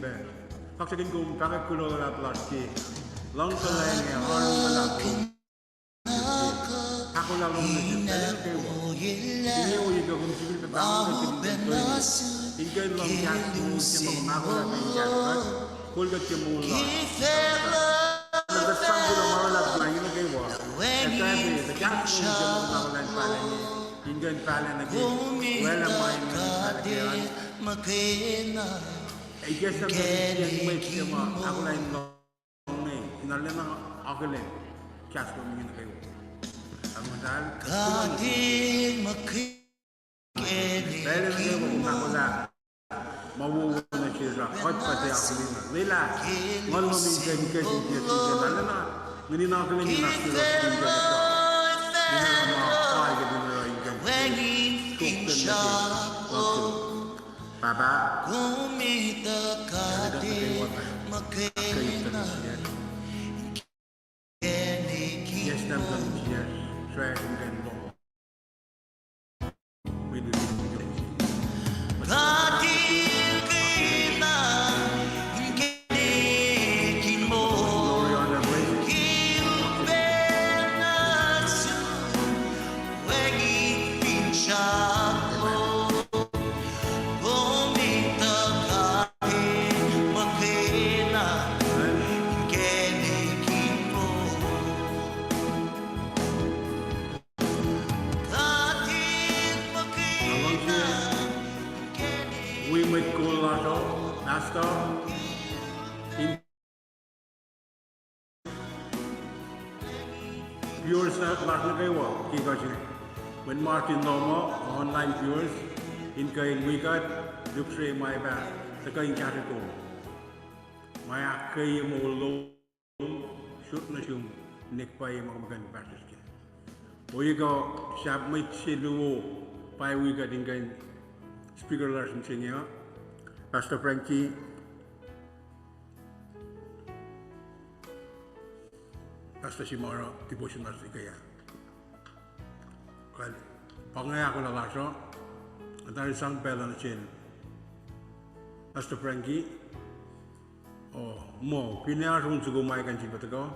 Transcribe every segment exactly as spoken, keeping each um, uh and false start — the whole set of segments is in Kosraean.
pac. Kaksakihn kom fahkwack kuloh luhlahp lasr ke luhngkuhlwacng ac oaru luhlahp lom. Ahkolah lom nuh sesr pacl nuh kwewa. Finne ohiyac kuh kom sifil pahngon kuht in kuh in, in kuh in lohng kahs moul se ma kom ahkolah pac in kahs kuht, kol kuht ke moul lasr. Kuht sang kuloh ma luhlahp ma inge nuh kwewa. Ac kuht ac, tuh kahs moul se ma kom ahkolah in pahlah inge, in kuh in pahlah nuh ke, lwelah ma in kuh in pahlah ke an. Ikacslah kuht in mwet se ma ahkolah in lohng, in arulacna akihlen kahs lom inge nuh kwewa. Ac muhtahl, pacl nuh kwewa kom ahkolah ma wowo nuh sesr uh, kuht pa tiac akihlen. Lwelah Nguhn lom in kuh in kihsen sie sin kuh in arulacna, ngihnin akihlen in oasr yohrohsr in kuh in kuh in oruh ma pwacye kuht in oruh in kuh in sokten nuh ke luhngse lom. Pahpah, kuht nuh kwewa pac, kuht in kuh in sie, yes, kuht in kuh in sie, srwack in kuh in lohng. Wi mwet kol lasr uh, pastor, in viewers lasr nuh kwewa ke kuh se, mwet ma oasr in lohm uh, online viewers, in kuh in wi kuht, lihksre ma ac fah tuhkuh in kahsrwe kom, ma ac ahkkweye moul lom, sot nuh sum, nek pwacye ma kom kuh in fahsrwesr kac. Ohiyac kuh sahp mwet se luo pa wi kuht in kuh in speaker lasr mihsenge uh, Pastor Frankie, Pastor Simaro, devotion lasr ikuh ah. Kal, pa inge ahkolah lasr uh, kuht tari sang pacl uh nuh sel Pastor Frankie. O, muh, finne oasr on soko ma kuh in sifil pa tuhkuh.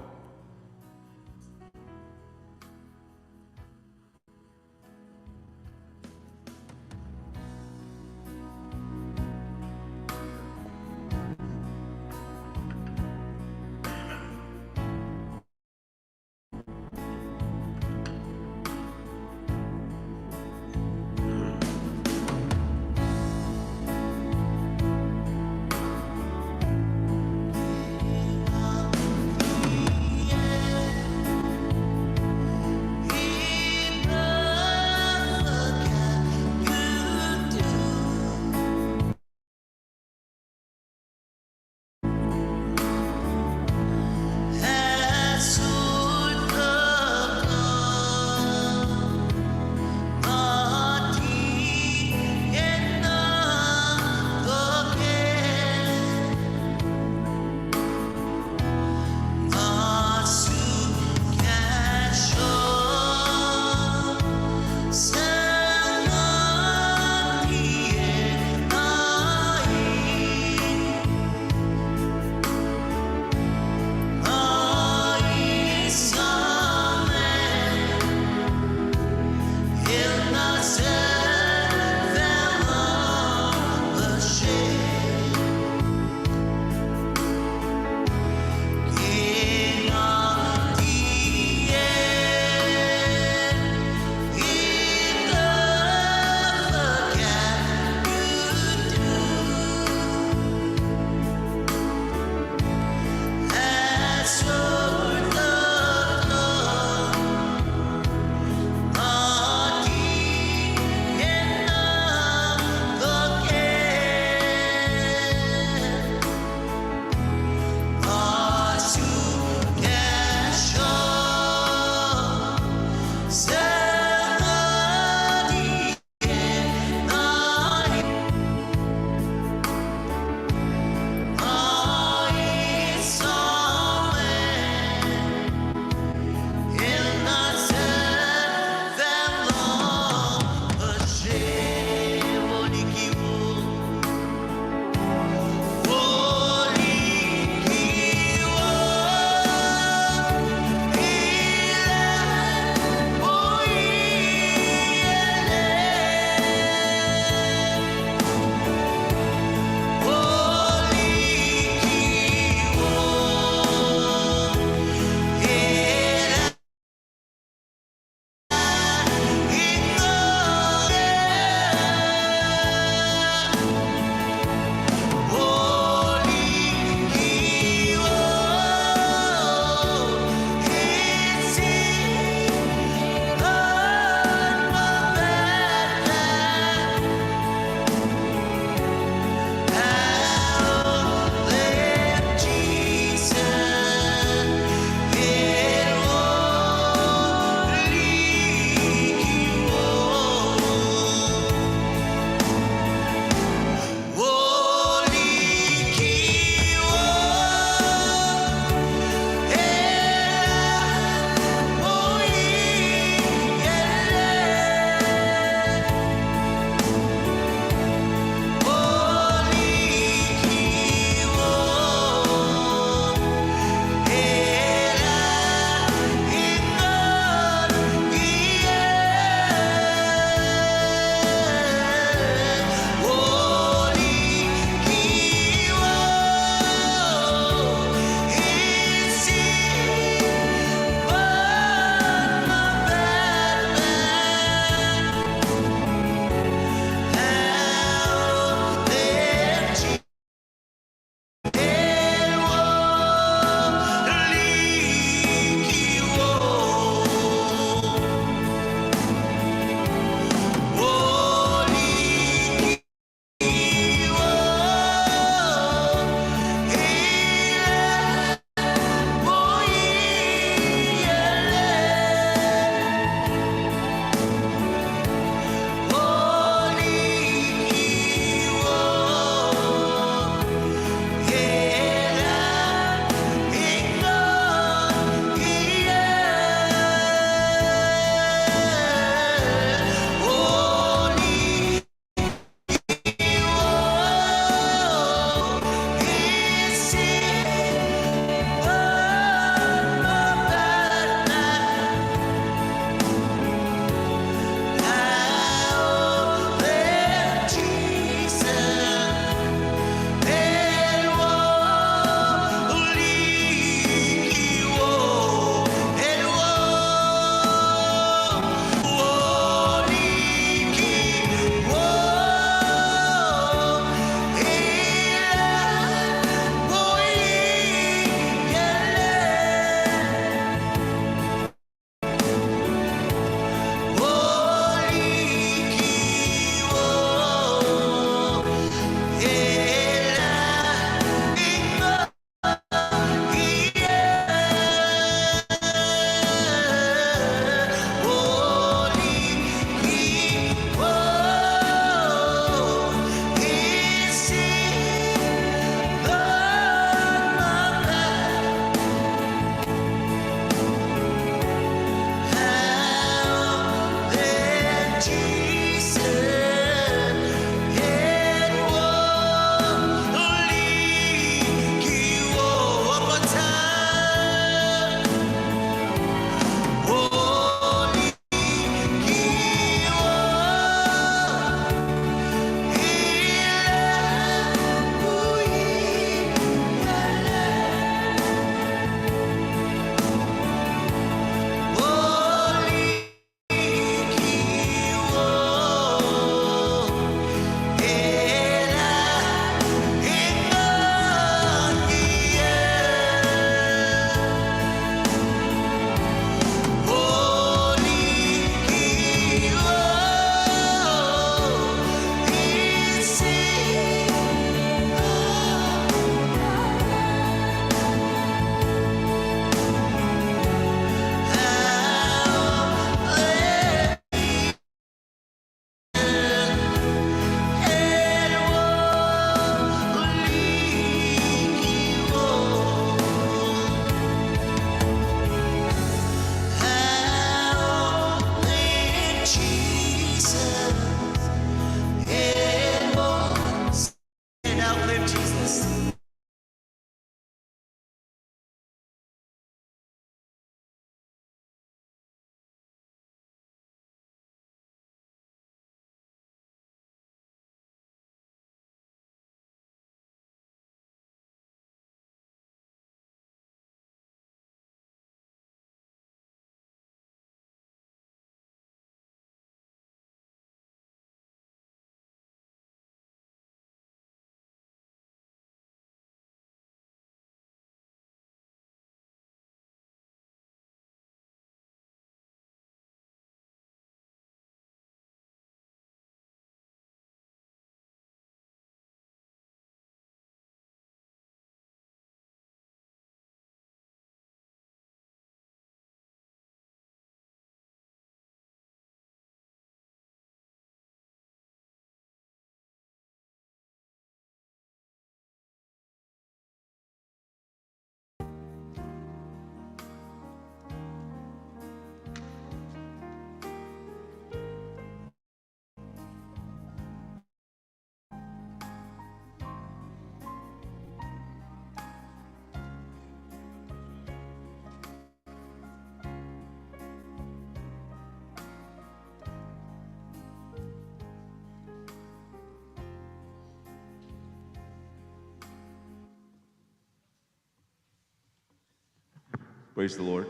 Praise the Lord.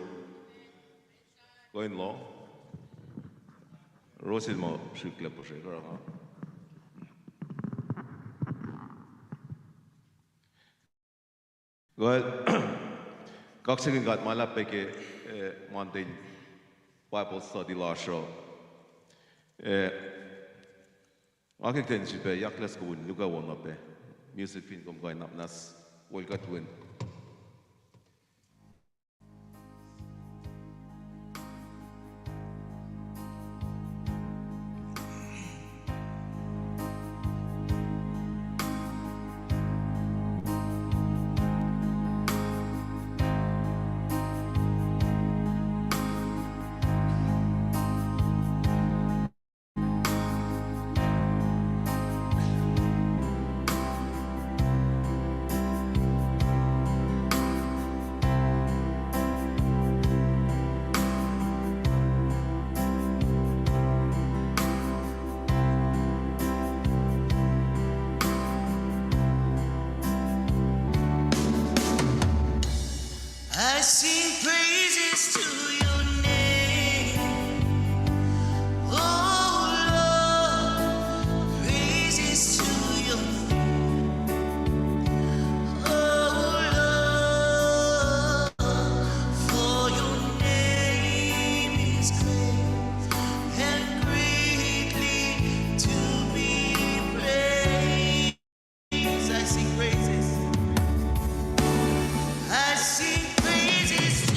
Kuh in lohng. Rosin ma srihklac puhsre kuh oruh nga. Kuh, kaksakihn God ma luhlahp pac ke, eh, Monday Bible study lasr uh. Eh, nga ke kuht in sifilpac yaklah soko in nuh kwewa na pac. Music fin kom kuh in nap nas, wel kuht win. I sing praises to your name, oh Lord, praises to your name, oh Lord, for your name is great and greatly to be praised. I sing praises. I sing praises to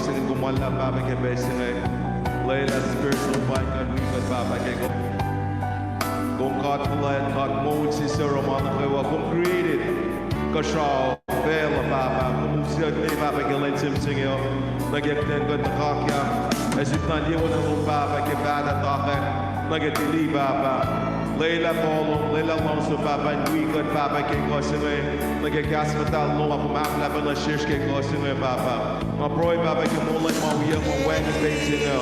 Kom luhlahp Pahpah ke pacl se inge. Lwelah spiritual mind kuht wi kuht Pahpah ke kom. Kom God fuhlwact, God moul, sisor ma nuh kwewa. Kom created kuhsrao, facluh Pahpah. Kom usot ne Pahpah ke lwen se inge uh. Nuh ke kuht in kuh in nuhkakyak. Ac suk nuh ye wona lom Pahpah ke pahtuh takek. Nuh ke tili Pahpah. Lwelah kolom, lwelah luhngse Pahpah in wi kuht Pahpah ke kuh se inge. Nuh ke kahs muhtahl lom, kom ahklahpacna sesr ke kuh se inge Pahpah. Nga pruhe Pahpah ke moul luhn ma wiyuck ma wacngihn pacl se inge.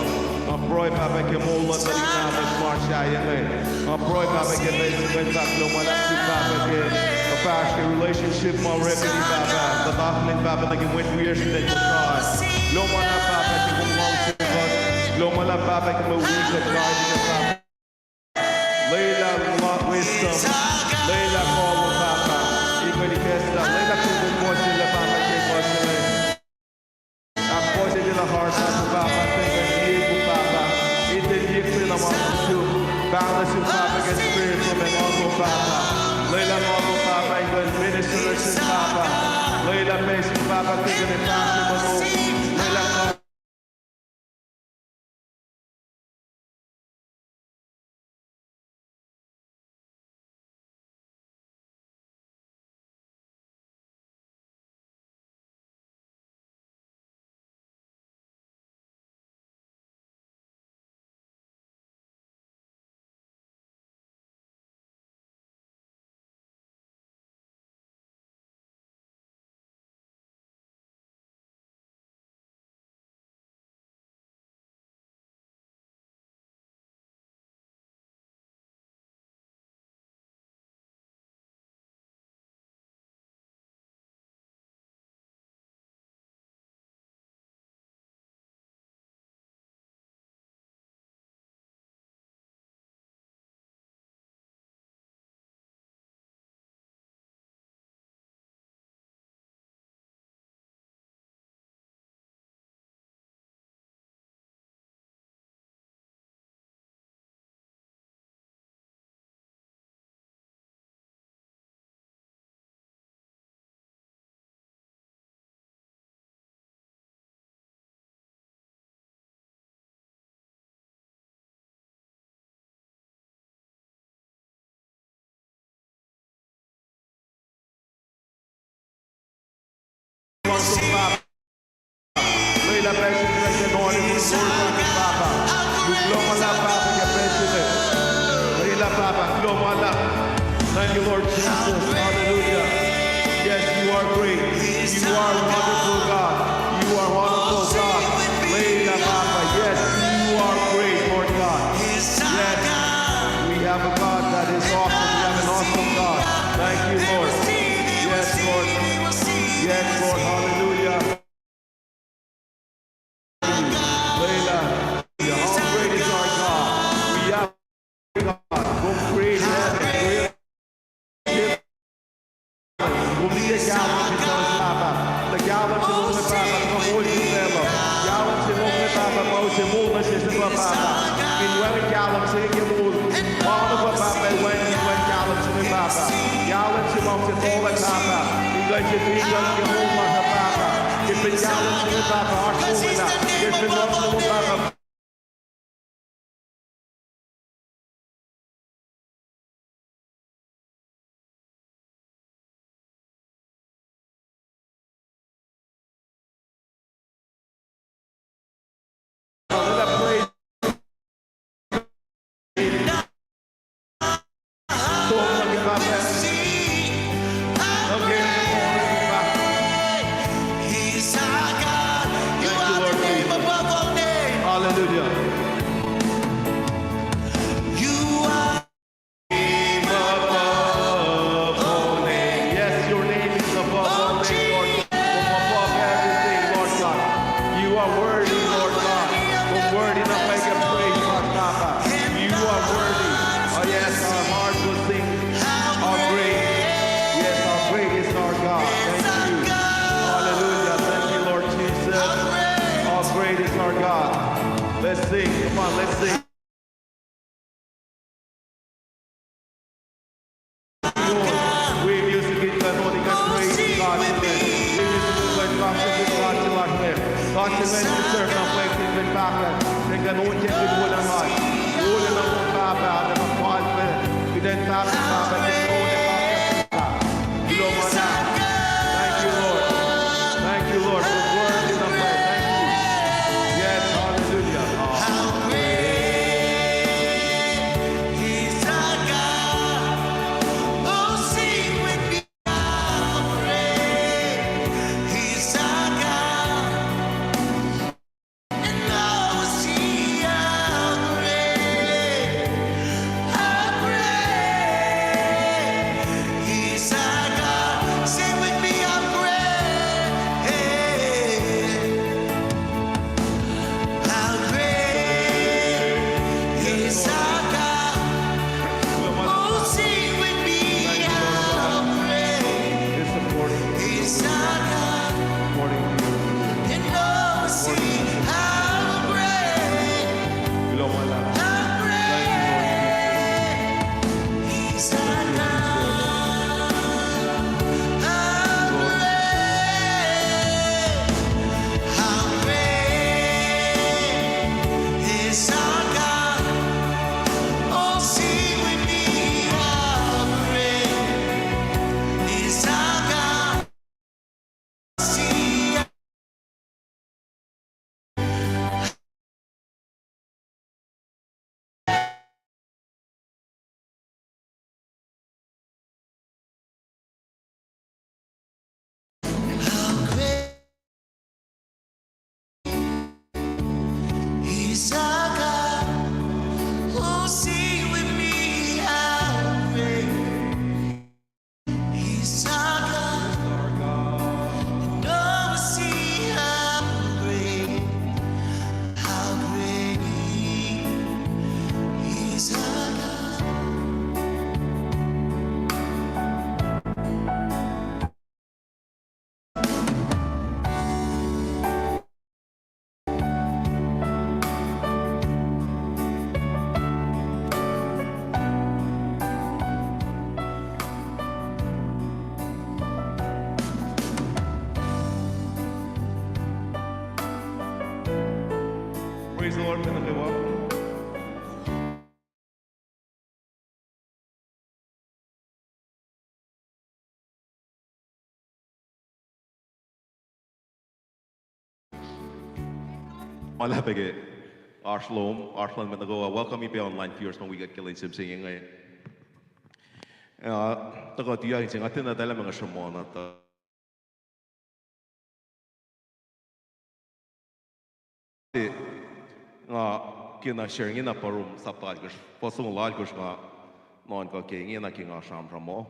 Nga pruhe Pahpah ke moul luhn tuhlihk nahtuhsr ma sahyac inge. Nga pruhe Pahpah ke pacl se inge, kuht kuloh ma luhlahp sum Pahpah ke, kuh fahsr ke relationship ma orekweni Pahpah. Kuht akihlen Pahpah nuh ke mwet wiyacsr in kuhsrao. Kuloh ma luhlahp Pahpah ke kom luhngse kuht. Kuloh ma luhlahp Pahpah ke mwe wi kuht God in Pahpah. Lwelah wisdom. Lwelah kolom Pahpah. Ikweni kesta. Lwelah kuht in puhsisacl Pahpah ke puhsisacl. Ahkpuhsisacl heart Pahpah, Pahpah, thank you, Pahpah. Iten liye kuht na ma sum. Pahpah sum Pahpah ke spirit sum ac ma sum Pahpah. Lwelah ma sum Pahpah in kuh in minister nuh sin Pahpah. Lwelah ma sum Pahpah, thank you, Pahpah, ma sum. Lwelah Lwelah pacl se inge ke anointing, Lord, Pahpah. Kuloh ma luhlahp Pahpah ke pacl se inge. Lwelah Pahpah, kuloh ma luhlahp. Thank you, Lord Jesus. Hallelujah. Yes, you are great. You are wonderful, God. You are wonderful, God. Lwelah Pahpah. Yes, you are great, Lord God. Yes, we have a God that is awesome. We have an awesome God. Thank you, Lord. Yes, Lord. Yes, Lord. Hallelujah. Lwelah. How great is our God. We have a God. Kom create heaven. Kom liye kahlwem se, Pahpah. Tuh kahlwem se lom, Pahpah, kom moul sifacna. Kahlwem se lom, Pahpah, ma use moul nuh sesr, Pahpah. In wacngihn kahlwem se ke moul. Ma nuh, Pahpah, wacngihn, wacngihn kahlwem se, Pahpah. Kahlwem se ma use tolu, Pahpah. In kuh in se fin kuht ke moul lasr, Pahpah. Ke fin kahlwem se, Pahpah, oasr moul na. Ke fin luhngse lom, Pahpah. Hallelujah. Yes, your name is above all names, Lord. Above everything, Lord God. You are worthy, Lord God. You're worthy enough to get praise, Lord God. You are worthy. Oh, yes, our hearts will sing. How great. Yes, how great is our God. Thank you. Hallelujah. Thank you, Lord Jesus. How great is our God. Let's sing. Come on, let's sing. Wi music in the morning and praise God. Wi music in the morning and praise God. God, sel mwet serve na pwacye, sel pahpah, sel kuh in on sel kuht wolacna. Wolacna, Pahpah, na ma fal pac kuht in pahpah, Pahpah, sel wolacna. Kuloh ma luhlahp. Thank you, Lord. Thank you, Lord, for worthy of praise. Thank you. Yes, hallelujah. How great is our God. Oh, sing with me. How great is our God. And now we'll see how great, how great is our God. Say with me, how great. How great is our God. Oh, sing with me, how great is our God. And oh, sing, how great, how great is our God. How great, how great is our God. Oh, sing with me, how great is our God. Sing. How great is our God. Oh, sing with me, how great is our God. And oh, sing, how great, how great is our God. Praise the Lord, mwet nuh kwewa. Ma luhlahp pac ke oasr lom, oasr luhn mwet nuh kwewa. Welcome pac online viewers ma wi kuht ke lwen se inge. Ah, tuhkuh tuyak se nga tiacna tala ma nga sruhmuhn tuh nga kena share ingena pa Rom sapta alkosr, fuhs longoul alkosr nga nuhnkuh ke ingena ke nga sramsram uh.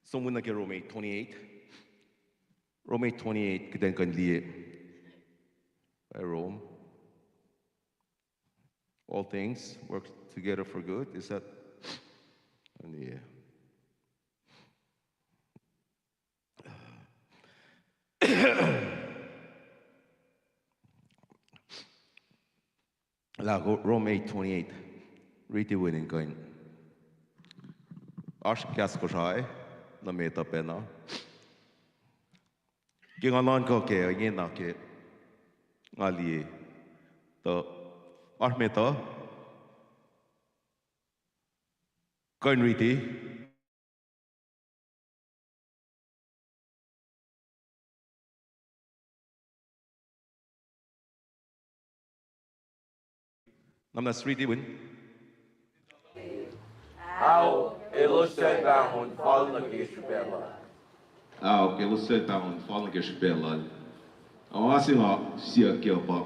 Som nuh ke Rom eight twenty-eight. Rom eight twenty-eight, kuht in kuh in liye. Rom. All things work together for good. Is that? Yeah. Lah Rom eight twenty-eight. Riti winin kuh in. Oasr kahs Kosrae nuh met uh pacna. Ke nga nuhnkuh ke ingena ke nga liye. Tuh oasr met uh kuh in riti. Namnas riti win. Ao, elos suc pahngon fal nuh ke srihpac lal. Ao, elos suc pahngon fal nuh ke srihpac lal. Ao, ma se nga siyuck ke uh pa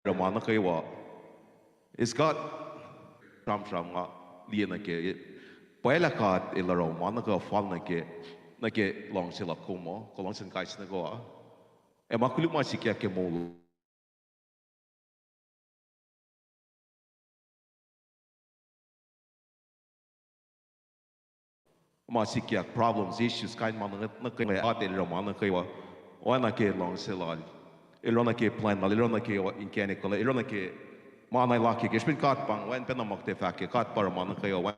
oruh ma nuh kwewa. Is God, sramsram nga liye nuh ke, pwacye lah God El oruh ma nuh kwewa fal nuh ke, nuh ke luhngse lal kom uh, kuh luhngse kais nuh kwewa. Ac ma koluk ma sikyak ke moul ma sikyak, problems, issues, kain ma nuh kwewa, God El oruh ma nuh kwewa. Oacna ke luhngse lal. El oruh nuh ke plan lal, El oruh nuh ke inkacnek lal, El oruh nuh ke ma na luhk ke, ke srihpen God pa, wacngihn pacna ma kuht ac fahk ke God pa oruh ma nuh kwewa.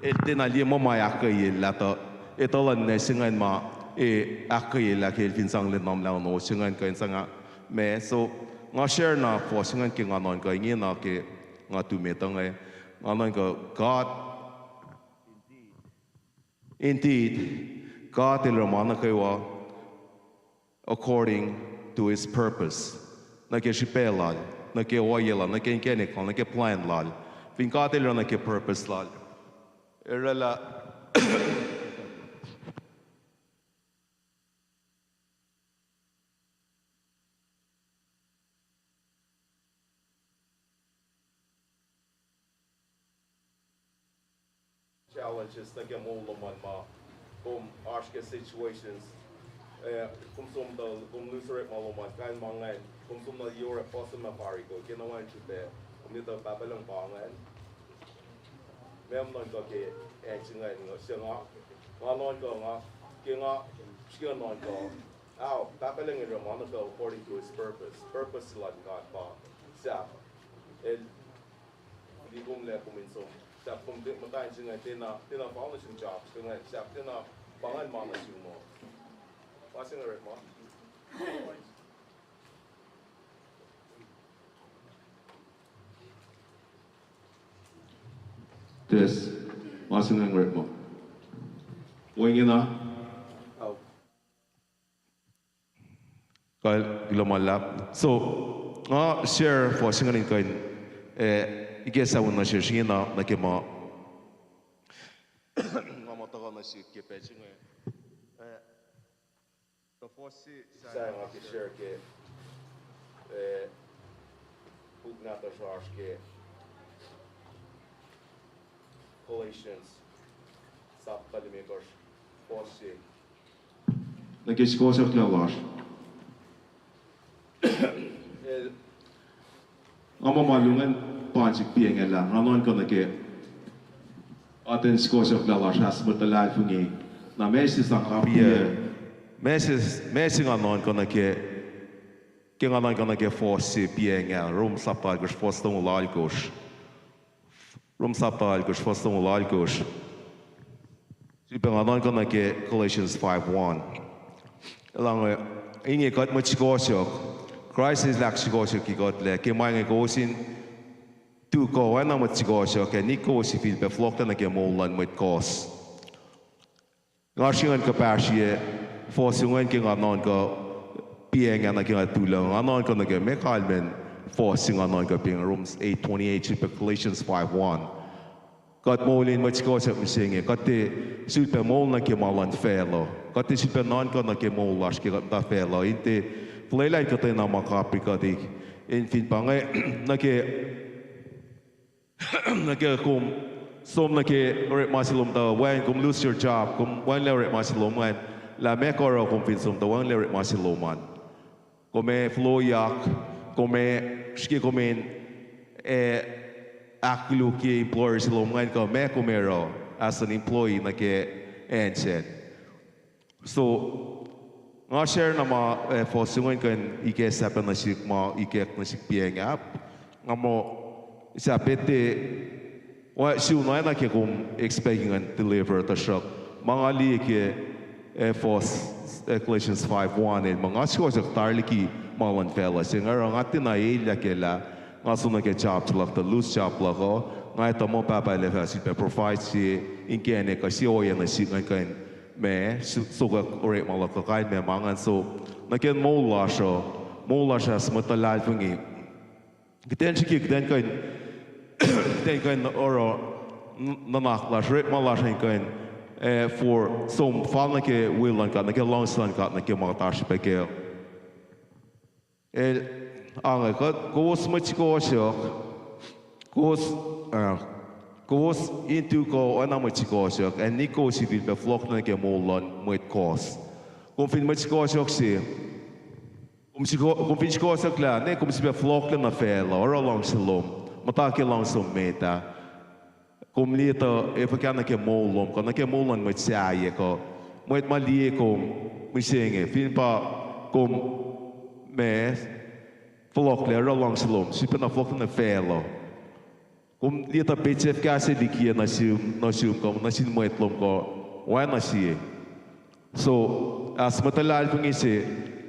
El tiacna liye muh ma ahkkweyel lah tuh, etuh luhn na se ingacn ma, e, ahkkweyel lah ke el fin sang lwen lumlah ono se ingacn kuh in sang, ma. So, nga share na fuhs se ingacn ke nga nuhnkuh ingena ke nga tu met uh inge. Nga nuhnkuh God, indeed, God el oruh ma nuh kwewa according to his purpose. Nuh ke srihpac lal, nuh ke ohiyac lal, nuh ke inkacnek lal, nuh ke plwacn lal. Fin God el oruh nuh ke purpose lal, el oraclah challenges nuh ke moul lom an ma kom oasr ke situations, eh, kom som tuh kom lose orekma lom an, kain ma ingacn, kom som na yorek puhs ma fari ko, ke na wacngihn srihpac, kom etuh Pahpah Lucng pa ingacn. Meac nuhnkuh ke acn se ingacn, se nga, nga nuhnkuh nga, ke nga, srihke nuhnkuh, ao, Pahpah Lucng el oruh ma nuh kwewa according to his purpose. Purpose luhn God pa sahp el liye kom lah kom in som, sahp kom muhta in se ingacn, tiacna, tiacna foundation job se ingacn, sahp tiacna pa ingacn ma nuh sum uh. Ma se inge orekma. Test. Ma se inge orekma. Wacngihn na. Kal, kuloh ma luhlahp. So, nga share fuhs se ingacn in kuh in, eh, ikacslah wo nuh sesr ingena nuh ke ma, nga muh tuhkuh nuh sihk ke pacl se inge. Eh, tuh fuhs se, sa nga ke share ke, eh, puk nahtuhsr oasr ke Galatians, sapta limekohsr, fuhs se. Nuh ke sikohsohklah lasr. Nga muh ma lungacn pansik piacngalah, nga nuhnkuh nuh ke Atacn sukohsohk lah lasr as mwet luhlahlfongi. Na ma se sang kapiya. Ma se, ma se nga nuhnkuh nuh ke, ke nga nuhnkuh nuh ke fuhs se piacng ah, Rom sapta alkosr fuhs longoul alkosr. Rom sapta alkosr fuhs longoul alkosr. Sifilpac nga nuhnkuh nuh ke Galatians five one. Elan, inge kuht mwet sukohsohk, Kraist El ahksukohsohkye kuht lah ke ma inge kowos in tu kuh oacna mwet sukohsohk, ac nik kowos sifilpac fohlohklac nuh ke moul luhn mwet kohs. Nga srihke ngan kuhpahsrye fuhs se ingacn ke nga nuhnkuh piacng ah nuh ke nga tulah, nga nuhnkuh nuh ke meac kalmacn fuhs se nga nuhnkuh piacng, Romans eight twenty-eight, sifilpac Galatians five one. Kuht moul in mwet sukohsohk mihsenge, kuht tiac sifilpac moul nuh ke ma luhn facluh. Kuht tiac sifilpac nuhnkuh nuh ke moul lasr ke kuht muhta facluh. In tiac fuhlwelah kuhtwena ma kaprikuhtihk. In fin pa inge, nuh ke nuh ke kom som nuh ke orekma se lom tuh wacngihn, kom lose your job, kom wacngihnlac orekma se lom an, lah meac kuh oruh kom fin som tuh wacngihnlac orekma se lom an. Kom ac fohlohyak, kom ac srihke kom in, eh, ahkkolukye employer se lom an kuh meac kom ac oruh as an employee nuh ke acn sacn. So, nga share na ma, eh, fuhs se ingacn kuh in ikacslah pac nuh sihk ma ikack nuh sihk piacng ah. Nga muh sahp etuh, wa, sun oacna ke kom expect ngan deliver, tuhsruhk ma nga liye ke, eh, fuhs, eh, Galatians five one, el muh nga sukohsohk tari liki ma luhn facluh se inge, oruh nga tiacna elyah ke lah nga som nuh ke job se luhk tuh lose job luhk uh, nga etuh muh Pahpah El ac fah sifilpac provide sie inkacnek kuh sie ohiyac nuh sihk ngan kuh in ma, su-, sokwack orekma luhk kuh kain ma ma ingacn. So, nuh ke moul lasr uh, moul lasr as mwet luhlahlfongi, kuht in srihke, kuht in kuh in, kuht in kuh in oruh n-, nuhnak lasr, orekma lasr in kuh in, eh, for som fal nuh ke will luhn God, nuh ke luhngse luhn God, nuh ke ma kuht oasr pac kac. El, ange, kuht, kowos mwet sukohsohk, kowos, ah, kowos in tu kuh oacna mwet sukohsohk, ac nik kowos sifilpac fohlohklac nuh ke moul luhn mwet kohs. Kom fin mwet sukohsohk se, kom siko-, kom fin sukohsohk lah ne kom sifilpac fohlohklac nuh facluh, oruh luhngse lom, muhta ke luhngse lom met ah. Kom liye tuh efuh kah nuh ke moul lom, kuh nuh ke moul luhn mwet sahyac, kuh mwet ma liye kom mihsenge, fin pa kom ma fohlohklac, oruh luhngse lom, sifilpacna fohlohklac nuh facluh. Kom liye tuh petsac fuhkah se likiyac nuh sum, nuh sum, kuh nuh sin mwet lom, kuh oacna sie. So, as mwet luhlahlfongi se,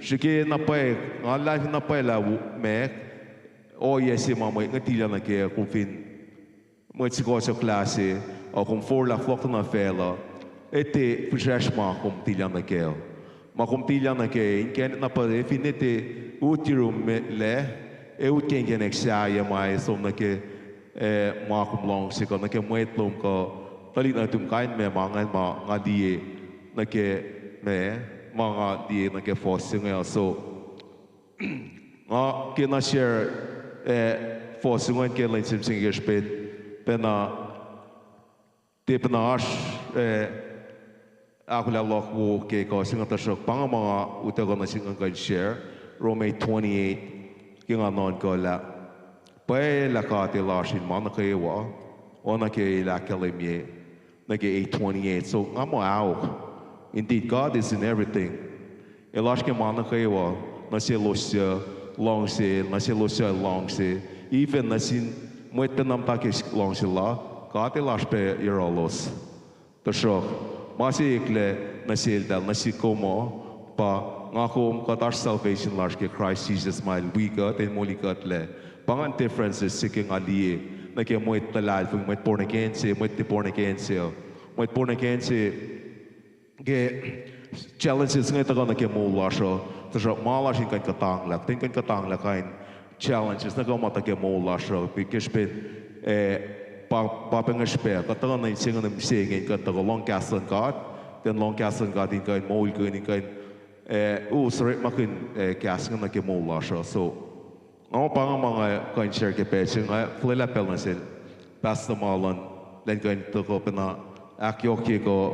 srihke na pwacye, nga luhlahlfongi na pwacye lah w-, ma, ohiyac se ma mwet inge tilac nuh kac, kom fin mwet sukohsohk lah se, uh, kom forlah fohlohklac nuh facluh, etuh fihsracsr ma kom tilac nuh kac. Ma kom tilac nuh kac, inkacnek na pa, eh, finne tiac ut yurum me-, lac, ac utke inkacnek sahyac ma ac som nuh ke, eh, ma kom luhngse kuh nuh ke mwet lom kuh tuhlihk nuhtum, kain ma ma ingacn ma nga liye nuh ke ma, ma nga liye nuh ke fuhs se inge. So, nga kena share, eh, fuhs se ingacn ke lwen se mihsenge ke srihpen, pacna, tiac pacna oasr, eh, ahkolah luhk wo ke kuh se inge, tuhsruhk pa inge ma nga utuckuh nuh sihk ngan kuh in share, Rom eight twenty-eight, ke nga nuhnkuh lah pwacye lah God El oasr in ma nuh kwewa, oacna ke El ahkkahlwemye nuh ke eight twenty-eight. So, nga muh aok. Indeed, God is in everything. El oasr ke ma nuh kwewa, nuh selos suc luhngse, nuh selos suc luhngse, even nuh sin mwet pacna muhta ke luhngse la, God El oasr pac yohrohlos. Tuhsruhk, ma se eklac nuh seltahl, nuh sihk kom uh, pa nga kom, kuht oasr salvation lasr ke Kraist Jisus ma El wi kuht, El molikuhtlac. Pa ingacn differences se ke nga liye nuh ke mwet luhlahlfongi, mwet born again se, mwet tiac born again se, mwet born again se, ke challenges inge tuhkuh nuh ke moul lasr uh, tuhsruhk ma lasr in kuh in kuhtanglah, kuht in kuh in kuhtanglah kain challenges nuh kwewa ma tuhkuh ke moul lasr uh, ke srihpen, eh, pa, pa pac inge srihpac, kuht tuhkuh nuh in se inge, mihsenge in kuh in tuhkuh lohng kahs luhn God, then lohng kahs luhn God in kuh in moulkihn, in kuh in, eh, us orekmakihn, eh, kahs inge nuh ke moul lasr uh. So, nga muh pa inge ma nga kuh in share ke pacl se inge, fuhlwelah pacl nuh sel Pastor Marlon, elan kuh in tuhkuh pacna ahkyohkye kuh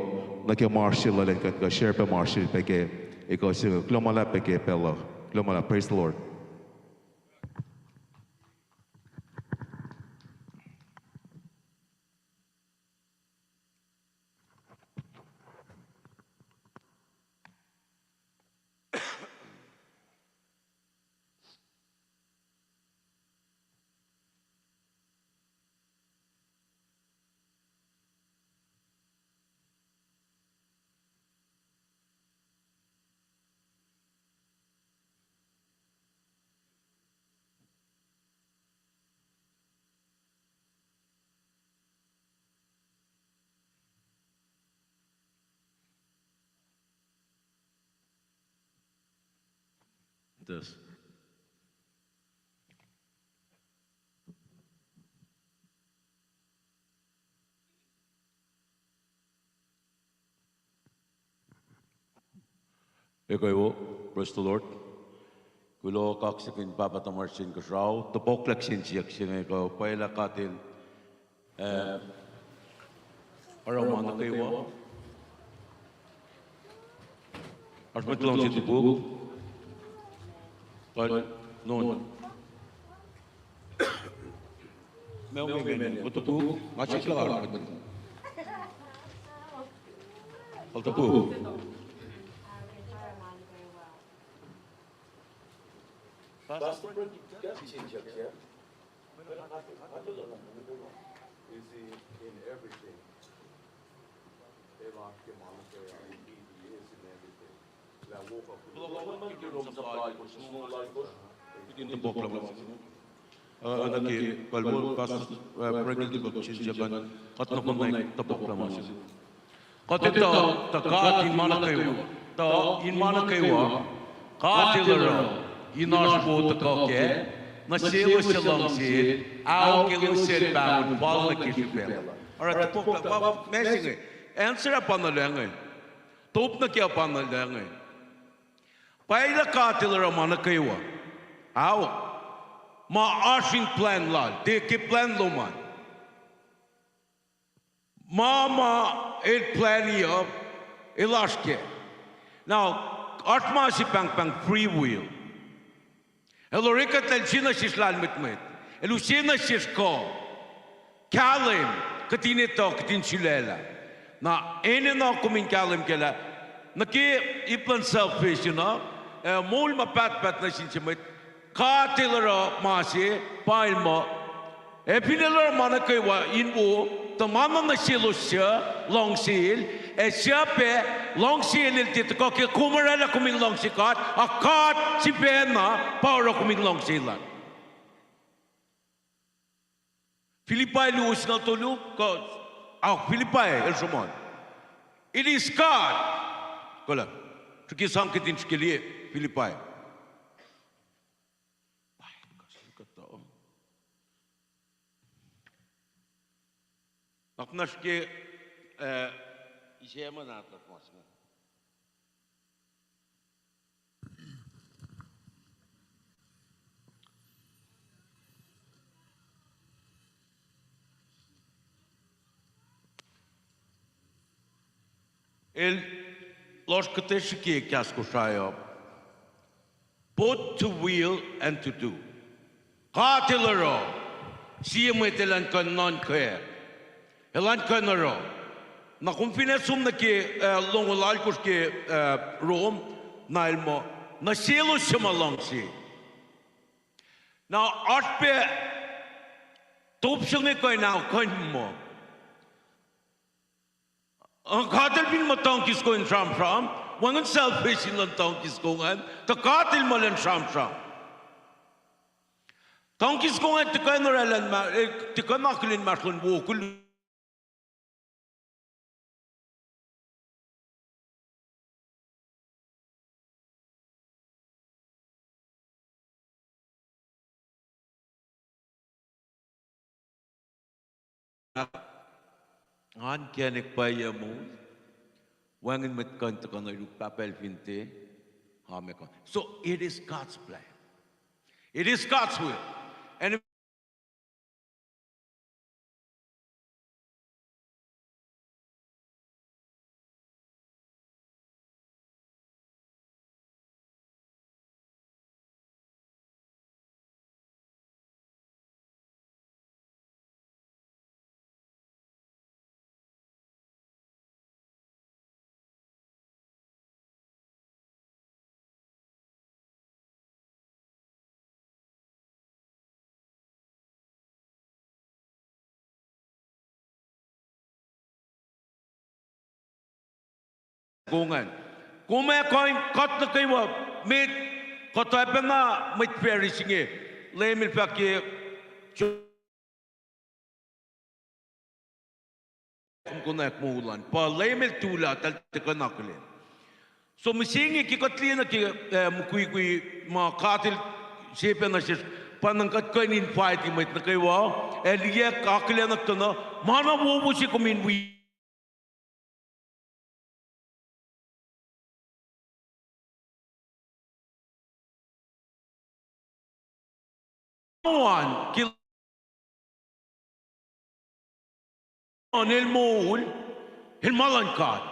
nuh ke ma oasr sel uh, elan kuh in kuh share pac ma oasr sel pac ke ekuh se inge. Kuloh ma luhlahp pac ke pacl uh. Kuloh ma luhlahp. Praise the Lord. Yes. Ekuh wo, praise the Lord. Kuloh kaksakihn Pahpah tuhmasr Inkuhsrao, tohpohklac kihsen siyuck se inge kuh pwacye lah God El, eh, oruh ma nuh kwewa. Oasr mwet luhngse topuk. Kuh, non. Meoa, meoa, meoa, meoa topuk, nga sik lah oasr mwet. Kuh topuk. Pastor, is he in everything? Kuht in topuk lah ma, uh, nuh ke kalwo Pastor, uh, Frank el topuk sin Japan, kuht na kom na topuk lah ma. Kuht etuh tuh God in ma nuh kwewa, tuh in ma nuh kwewa, God El oruh in oasr wo tuhkuh kac, nuh selos suc luhngse El, ao ke elos suc El pahngon fal nuh ke srihpac. Oruh topuk lah ma, ma se inge, answer ah pa na lah inge. Top nuh ke ah pa na lah inge. Pwacye lah God El oruh ma nuh kwewa. Ao, ma oasr in plan Lal, tiac ke plan lom an. Ma, ma El plani uh, El oasr kac. Now, oasr ma se pahngpahng free will. El orekma lah El use nuh sesr lahlmwetmwet. El use nuh sesr kuh kahlwem, kuht in etuh, kuht in sulaclah. Na enenuh kom in kahlwem kac lah nuh ke ip luhn salvation uh, ac moul ma pahtpaht nuh sin se mwet, God El oruh ma se, pa El muh, ac fin El oruh ma nuh kwewa in wo, tuh ma na nuh selos suc luhngse El, ac suc pac luhngse El, El tiac tuhkuh ke kom oraclah kom in luhngse God, a God sifacna pa oruh kom in luhngse Lal. Philippi luo singucul tolu, kuh, ah, Philippi el sruhmuhn, it is God. Kuh lah, srihke sang kuht in srihke liye Philippi. Nakna srihke, eh, ise ma nahtuhlos ma se inge. El lohsr kuhtuh srihke kahs Kosrae uh, both to will and to do. God El oruh, sie mwet elan kuh in nuhnkuh, elan kuh in oruh. Na kom fin ac som nuh ke, eh, longoul alkosr ke, eh, Rom, na el muh, nuh selos suc ma luhngse. Na oasr pac top se inge kuh in ao kuh in muh, uh, God El fin muh tong kisko in sramsram, wacngihn salvation luhn tong kisko ingacn, tuh God El muh elan sramsram. Tong kisko ingacn tuhkuh in oraclah, eh, tuhkuh in akihlen inmahsrlon wo koluk. Ngan kacnek pwacye moul, wacngihn mwet kuh in tuhkuh nuh yuruk, Pahpah El fin tiac, amen. So it is God's plan. It is God's will. And Kom ac kuh in kuht nuh kwewa, met, kuht oacpacna mwet Pharisee inge, Leum El fahk ke kom konwacack moul an, pa Leum El tuhlac, eltahl tuhkuh in akihlen. So mihsenge ke kuht liye nuh ke, eh, mukwikwi ma God El sefanna sesr, pa na kuht kuh in invite mwet nuh kwewa, ac liye akihlen nuh tuh na, ma na wowo se kom in wi an, ke on el moul, el ma luhn God.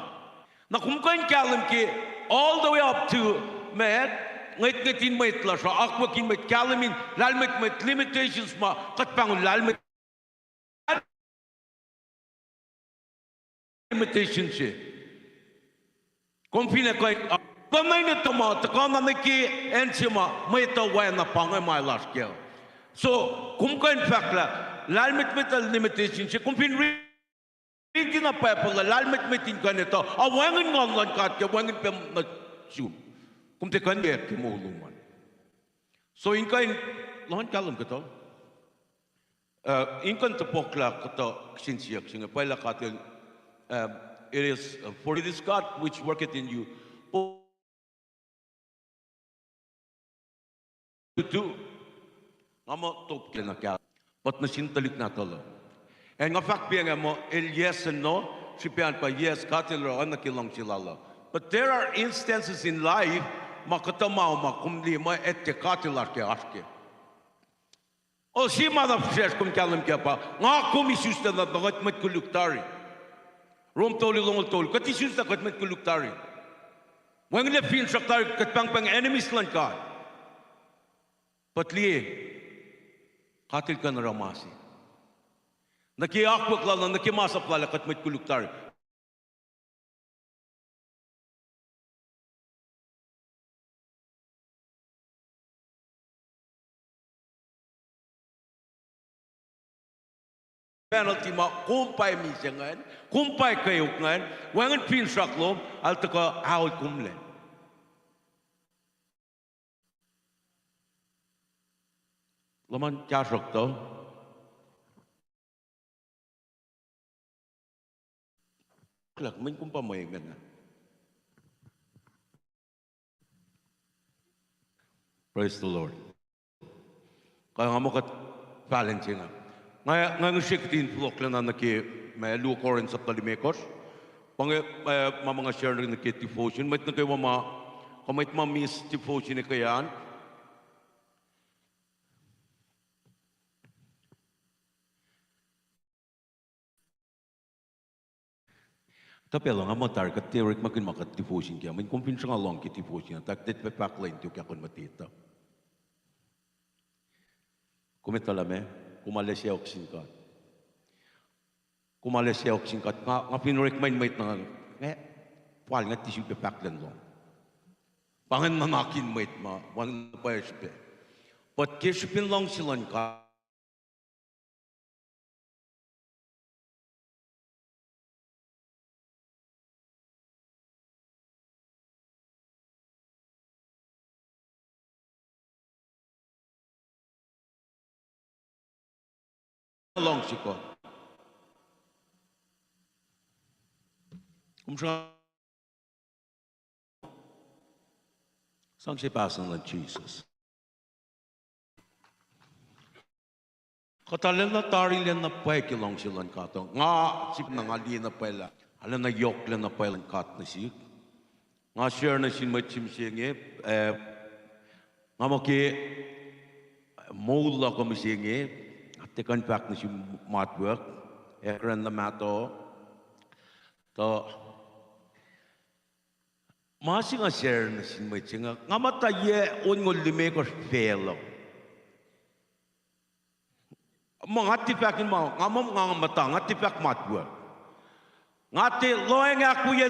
Na kom kuh in kahlwem ke all the way up to, met, ngwetngwet in mwet lasr uh, akwuck in mwet, kahlwem in lahlmwetmwet limitations ma kuht pahngon lahlmwetmwet limitation se. Kom fin ac kuh in, uh, kuh na in etuh ma tuhkuh na nuh ke acn se ma mwet uh oacna pa inge ma lasr kac. So, kom kuh in fahk lah lahlmwetmwet limitation se, kom fin riti na Bible lah lahlmwetmwet in kuh in etuh, a wacngihn Nguhn luhn God ke wacngihn pac nuh sum. Kom tiac kuh in etuh ke moul lom an. So in kuh in, lohn kahlwem kuhtuh. Uh, in kuh in topuklah kuhtuh kihsen siyuck se inge, pwacye lah God El, um, it is, uh, for it is God which worketh in you. Tutu, nga muh top ke na kahl, but nuh sin tuhlihk nahtuhl uh. Ac nga fahk pa inge muh el yes and no, srihpac an pa yes, God El oruh oacna ke luhngse Lal uh. But there are instances in life, ma kuhtuh ma, ma kom liye muh etuh God El oasr kac, oasr kac. O, sie ma na fihsracsr kom kahlwem kac pa, nga kom isuslac na kuht mwet koluk tari. Rom tolu longoul tolu, kuht isuslac kuht mwet koluk tari. Wacngihnlac finsrak tari, kuht pahngpahng enemies luhn God. But liye, God El kuh in oruh ma se. Nuh ke akwuck Lal, nuh ke masap Lal ah kuht mwet koluk tari. Penalty ma kom pa misac ingacn, kom pa kweok ingacn, wacngihn finsrak lom, el tuhkuh aol kom lac. Luhman kahsruhktuh. Kuhlahk, mweyen kom pa mwe ingena. Praise the Lord. Kuh nga muh kuht fahlen se inge. Nga, nga ngihsre kihtin fohlohklac na nuh ke ma luo Corinth sapta limekohsr. Pa inge, eh, ma ma nga share nuh ke devotion. Mwet nuh kwewa ma, kuh mwet ma miss devotion ekuh an. Tuh pacl uh nga muh tari kuht tiac orekmakihn ma kuht devotion kac. Mweyen kom fin sruhnga lohng ke devotion, tuh kuht tiac fahk lwen tok ahkon muhtwacta. Kom etuh lah meac, kom arlac sacohk sin God. Kom arlac sacohk sin God. Nga, nga fin orekma in mwet na, nga, fal nga tiac sifilpac fahk lwen lohng. Pa ingacn nuhnak in mwet ma wacngihn pwacye srihpac. But ke srihpen luhngse luhn God, luhngse kuht. Kom sruhnga sang se pahsan luhn Jesus. Kuht arulacna tari lacna pwacye ke luhngse luhn God uh. Nga sifacna nga liye na pwacye lah arulacna yohk lacna pwacye luhn God nuh sihk. Nga share nuh sin mwet se mihsenge, eh, nga muh ke moul luhk uh mihsenge, nga tiac kuh in fahk nuh sin matwuck, ac kuh in na mahtuh, tuh ma se nga share nuh sin mwet se inge, nga muhta yac onngoul limekohsr facluh. Ma nga tiac fahk in ma, nga muh nga muhta, nga tiac fahk matwuck. Nga tiac lohacng ahkwoye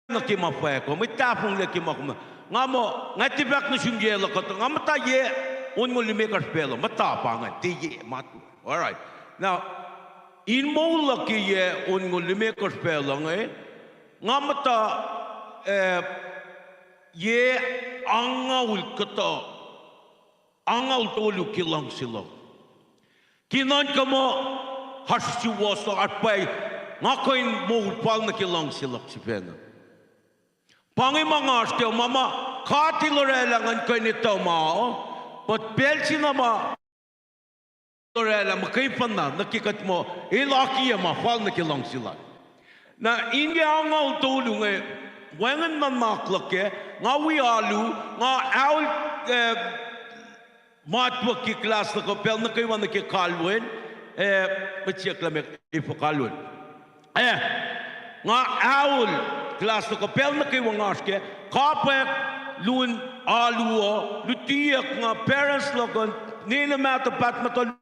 nuh ke ma fwack uh, mwet tahfonglac ke ma kom. Nga muh, nga tiac fahk nuh sum yac luhk uh, tuh nga muhta yac onngoul limekohsr facluh, muhta pa ingacn, tiac yac matwuck. All right. Now, in moul luhk ke yac onngoul limekohsr facluh inge, nga muhta, eh, yac angngaul kuhtuh, angngaul tolu ke luhngse luhk. Ke nuhnkuh muh oasr suwohs luhk, oasr pwacye, nga kuh in moul fal nuh ke luhngse luhk sifacna. Pa inge ma nga oasr kac, ma ma God El oraclah ngan kuh in etuh ma, but pacl se na ma El oraclah muhkwena nuh ke kuht muh El akiyac ma fal nuh ke luhngse Lal. Na in yac angngaul tolu inge, wacngihn nuhnak luhk kac, nga wi alu, nga aol, eh, matwac ke class luhk uh pacl nuh kwewa nuh ke kalweni, eh, mwet siyuck lah meac efuh kalweni. Eh, nga aol class luhk uh pacl nuh kwewa nga oasr kac, kapwack lun alu uh, lutiyuck nga parents luhk uh, ninac mahtuh, pahtpaht uh,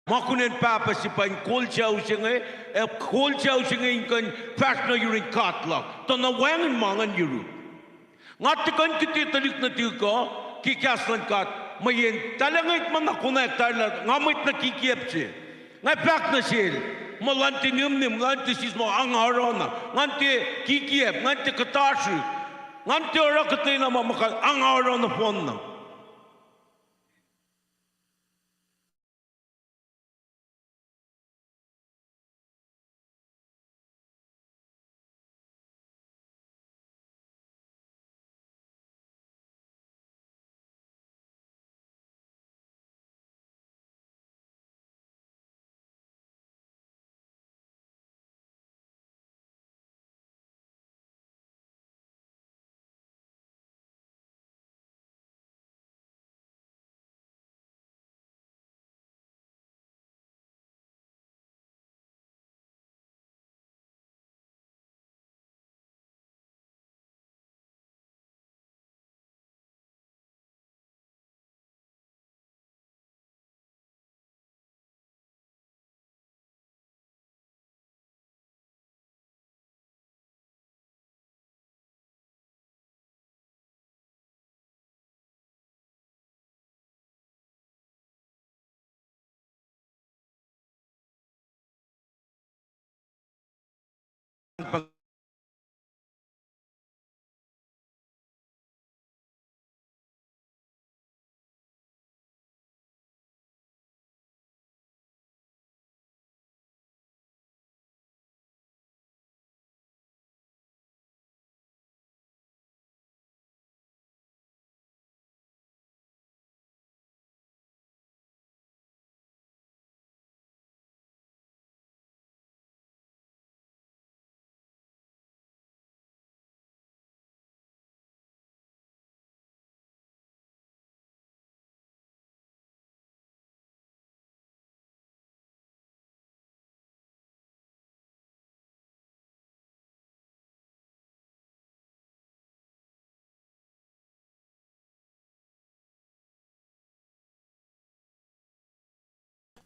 ma kunacn pahpah se pa in kol sucu se inge, ac kol sucu se inge in kuh in fahsr nuh yurin God luhk, tuh na wacngihn ma ingacn yuruk. Nga tiac kuh in kihte tuhlihk nuhtihk uh ke kahs luhn God, mweyen tahlngwet ma na konwacack tari lah nga mwet na kikiacp se. Nga fahk nuh sel muh luhn tiac nihmnihm, luhn tiac sismohs, nga oruh na. Ngan tiac kikiacp, ngan tiac kuhtasrihk, ngan tiac oruh kuhtwena ma muhkwena, nga oruh nohfohn na.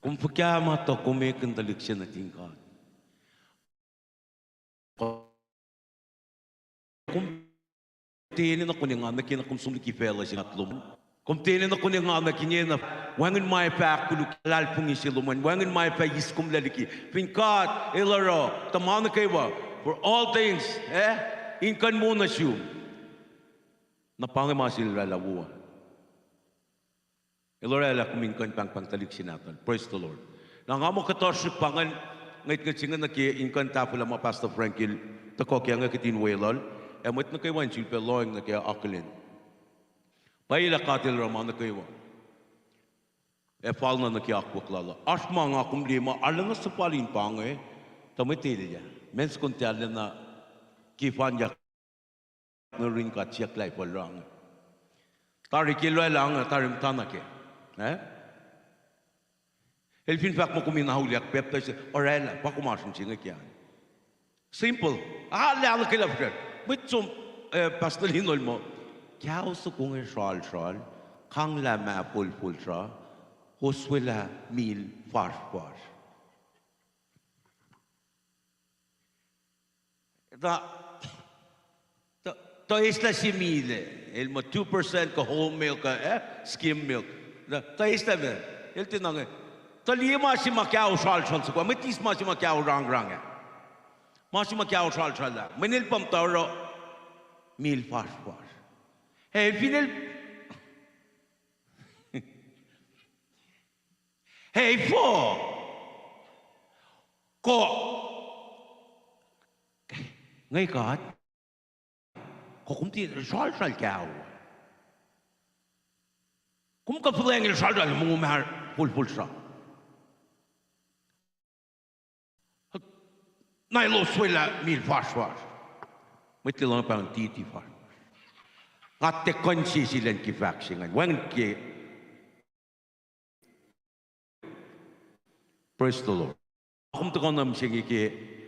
Kom fuhkah ma tuh kom ekihn tuhlihk se nuhtin God? Kom tiacna kuh in engan nuh ke na kom som liki facluh se ngat lom. Kom tiacna kuh in engan nuh ke na wacngihn ma ac fah ahkkoluk luhlahlfongi se lom an, wacngihn ma ac fah eis kom lac liki. Fin God El oruh tuh ma nuh kwewa, for all things, eh, in kuh in moul nuh sum. Na pa inge ma se El oraclah wo. El oraclah kom in kuh in pahngpahng tuhlihk se nahtuhl. Praise the Lord. Na nga muh kuhtuh srihk pa ingacn, ngwetngwet se inge nuh ke in kuh in tahfwelah ma Pastor Frank el tuhkuh ke inge kihtin weluhl, ac mwet nuh kwewa in sulpac lohacng nuh ke akihlen. Pwacye lah God El oruh ma nuh kwewa ac fal na nuh ke akwuck Lal uh. Oasr ma nga kom liye ma arulacna suhfal in pa inge, tuh mwet elyah. Meac soko tiac arulacna ke fanyak nuh yurin God siyuck lah fal oruh inge. Tari ke El oraclah inge, tari muhtana kac. Eh? El fin fahk muh kom in auliyak, baptize, oraclah, pa kom oasr in se inge kac. Simple. Ah, lah nuh ke lah fihsrwacsr. Mwet som, eh, Pastor Lino el muh, kao soko inge sralsral, kanglah ma folfol sra, oswelah mil fasrfasr. Tuh, tuh, tuh eslah sie mil, el muh two percent kuh whole milk, eh, skim milk. Tuh, tuh eslah me, el tiacna inge. Tuh liye ma se ma kao sralsral soko, mwet eis ma se ma kao rangrang ah. Ma se ma kao sralsral ah. Mweyen el pa muhta oruh mil fasrfasr. Ac fin el Hey, fo. Ko. Nge God. Ko kom tiac sralsral kaw. Kom kuh fuhlweacng el sralsral mongo ma fuhlfuhl sra. Na elos welah mil fahsrfahsr. Mwet Lahngo pahng titi fahsr. Nga tiac kuh in sisilen ke fahk se ingacn. Wacngihn ke Praise the Lord. Kom tuhkuh nuh mihsenge ke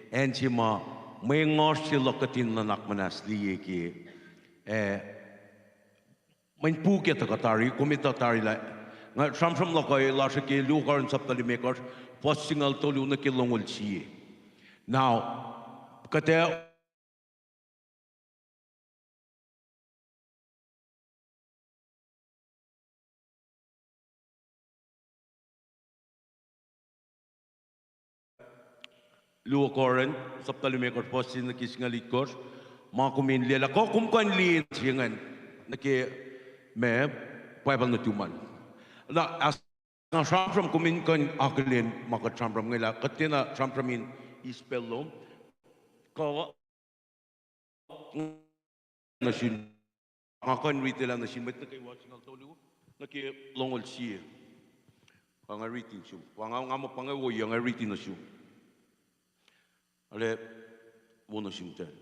acn se ma mwe ngohsr se luhk kuht in nuhnak muhnahs liye ke, eh, mweyen puk ac tuhkuh tari, kom etuh tari lah, nga sramsram luhk uh lasr ke Luo Korint sapta limekohsr, fuhs singucul tolu nuh ke longoul sie. Now, kuht ac Luo Korint sapta limekohsr, fuhs sie nuh ke singucul itkohsr, ma kom in liye lah kuh kom kuh in liye se ingacn nuh ke ma Bible nuhtum an. Na, as nga sramsram kom in kuh in akihlen ma kuht sramsram inge lah kuht tiacna sramsram in eis pacl lom. Kuh nuh sin, nga kuh in ritilah nuh sin mwet nuh kwewa singucul tolu nuh ke longoul sie. Pa nga riti nuh sum. Pa nga, nga muh pa inge wo, nga riti nuh sum. Arlac wo nuh sum ten.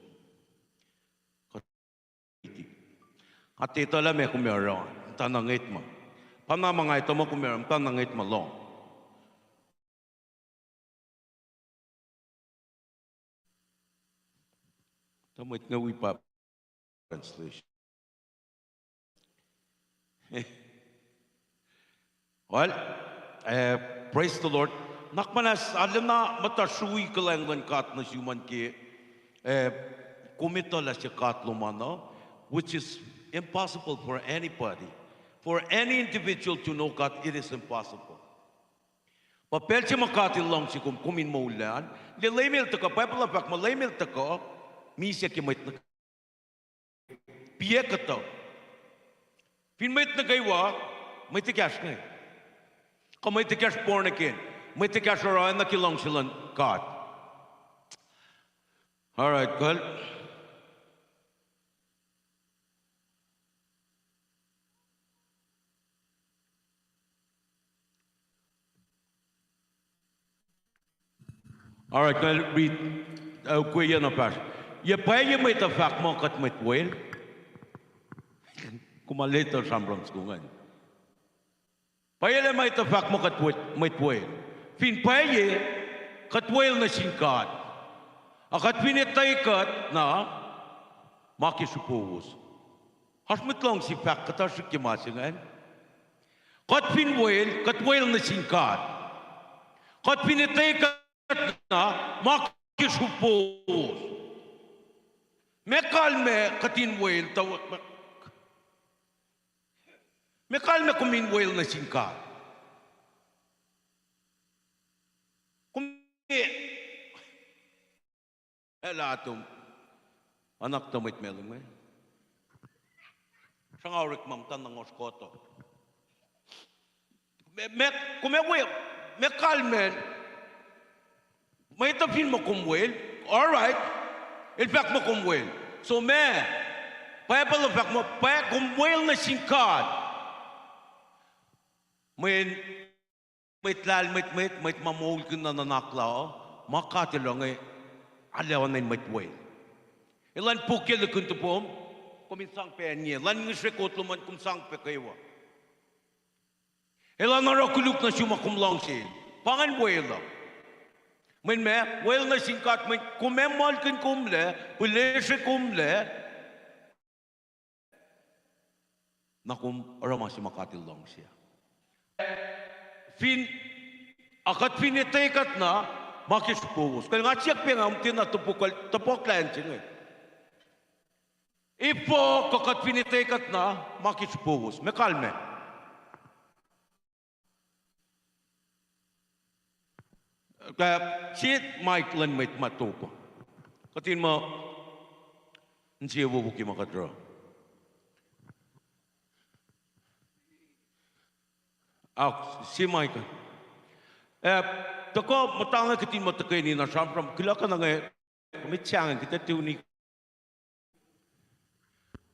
Kuht riti. Nga tiac etuh lah meac kom ac oruh, muhta na ngwetma. Pa na ma nga etuh muh kom ac oruh, muhta na ngwetma lohng. Tuh mwet inge wi pa translation. Well, eh, praise the Lord. Nuhnak muhnahs arulacna muhta srui kuhlwacng luhn God nuh sum an ke, eh, kom etuh lah se God lom an uh, which is impossible for anybody. For any individual to know God, it is impossible. Pa pacl se ma God El luhngse kom, kom in moul an. Lah Leum El tuhkuh, Bible uh fahk muh Leum El tuhkuh, misac ke mwet nuh, piac kuhtuh. Fin mwet nuh kwewa, mwet ekahsr inge. Kuh mwet ekahsr born again. Mwet ekahsr oruh oacna ke luhngse luhn God. All right, kuh All right, nga read, uh, ukwe yac na fahsr. Yac pwacye mwet uh fahk muh kuht mwet wel? Kom ac etuh sramsram soko ingacn. Pwacye lah mwet uh fahk muh kuht wel, mwet wel. Fin pwacye, kuht wel nuh sin God. Ac kuht fin etwekuht na, ma ke srihpowos. Oasr mwet luhngse fahk kuhtuh srihk ke ma se ingacn. Kuht fin wel, kuht wel nuh sin God. Kuht fin etwekuht na, ma ke srihpowos. Meac kalmac kuht in wel, tuh, meac kalmac kom in wel nuh sin God? Kom, eh, lah atom. Anak tuh mwet Malem inge. Sruhnga orekma muhta na ngohsr kuhtuh. Meac, meac, kom ac wel, meac kalmac, mwet uh fin muh kom wel, all right, el fahk muh kom wel. So meac, Bible uh fahk muh pwacye kom wel nuh sin God. Mweyen mwet lahlmwetmwet, mwet ma moulkihn na nuhnak la uh, ma God El oruh inge, arlac oacna in mwet wel. Elan puk ke lihkihn topom, kom in sang pac acn inge, elan ngihsre record lom an, kom sang pac kwewa. Elan oruh koluk nuh sum ma kom luhngse. Pa ingacn wel uh. Mweyen meac, wel nuh sin God, mweyen kom ac muhlkuhnkomlac, pihlesrekomlac, na kom oruh ma se ma God El luhngse. Fin, ac kuht fin etwekuht na, ma ke srihpowos. Kuh nga siyuck pac nga, kom tiacna topuk, topuk lah acn se inge. Efuh kuh kuht fin etwekuht na, ma ke srihpowos? Meac kalmac? Kuh sie mic luhn mwet ma top uh. Kuht in muh insewowo ke ma kuht oruh. Ahk, sie mic uh. Eh, tuhkuh muhta inge kihtin muh tuhkweni na sramsram, kuloh ke na inge, mwet sahngweng kuht ac tuni.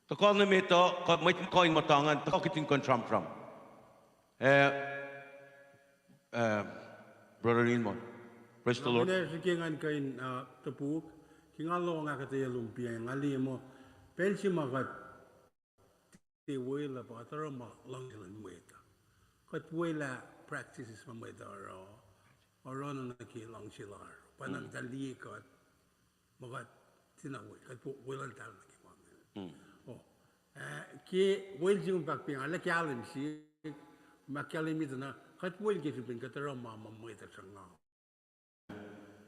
Tuhkuh nuh met uh, kuh mwet kuh in muhta ingacn, tuhkuh kihtin kuh in sramsram. Eh, eh, Brother Ilmon. Praise the Lord. Nga srihke ngan kuh in, uh, topuk, ke nga lohng ahkuhtweyac lom piac, nga liye muh pacl se ma kuht tiac welah pa kuht oruh ma luhngse luhn mwet uh. Kuht welah practices ma mwet uh oruh, oruh nuh ke luhngse lasr. Pa na kuht liye kuht, ma kuht tiacna welah, kuht welah eltahl nuh ke ma inge. Oh, ah, ke wel se kom fahk pa inge, arlac kahlwem se, ma kahlwem se tuh na, kuht wel ke srihpen kuht oruh ma ma mwet uh sruhnga.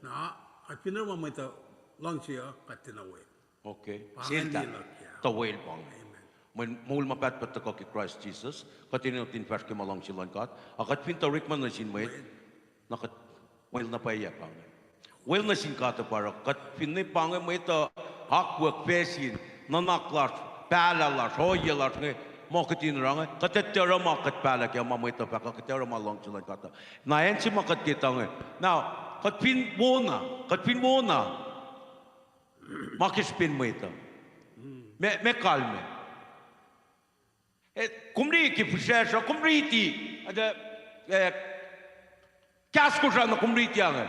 Na, kuht fin oruh ma mwet uh luhngse uh, kuht tiacna wel. Okay. Pa sel ta, tuh wel pa inge. Mweyen moul ma pahtpaht tuhkuh ke Kraist Jisus, kuht enenuh in fahsr ke ma luhngse luhn God, a kuht fin tuh orekma nuh sin mwet, na kuht wel na pwacye pa inge. Wel nuh sin God uh pa oruh kuht finne pa inge mwet uh akwuck, facsin, nuhnak lasr, pahlah lasr, ohiyac lasr inge, ma kuht in oruh inge, kuht tiac oruh ma kuht pahlah kac, ma mwet uh fahk uh, kuht tiac oruh ma luhngse luhn God uh. Na acn se ma kuht etuh inge. Na, kuht fin wona, kuht fin wona, ma ke srihpen mwet uh, meac, meac kalmac? Eh, kom riti fihsracsr uh, kom riti, eh, kahs Kosrae na kom riti inge.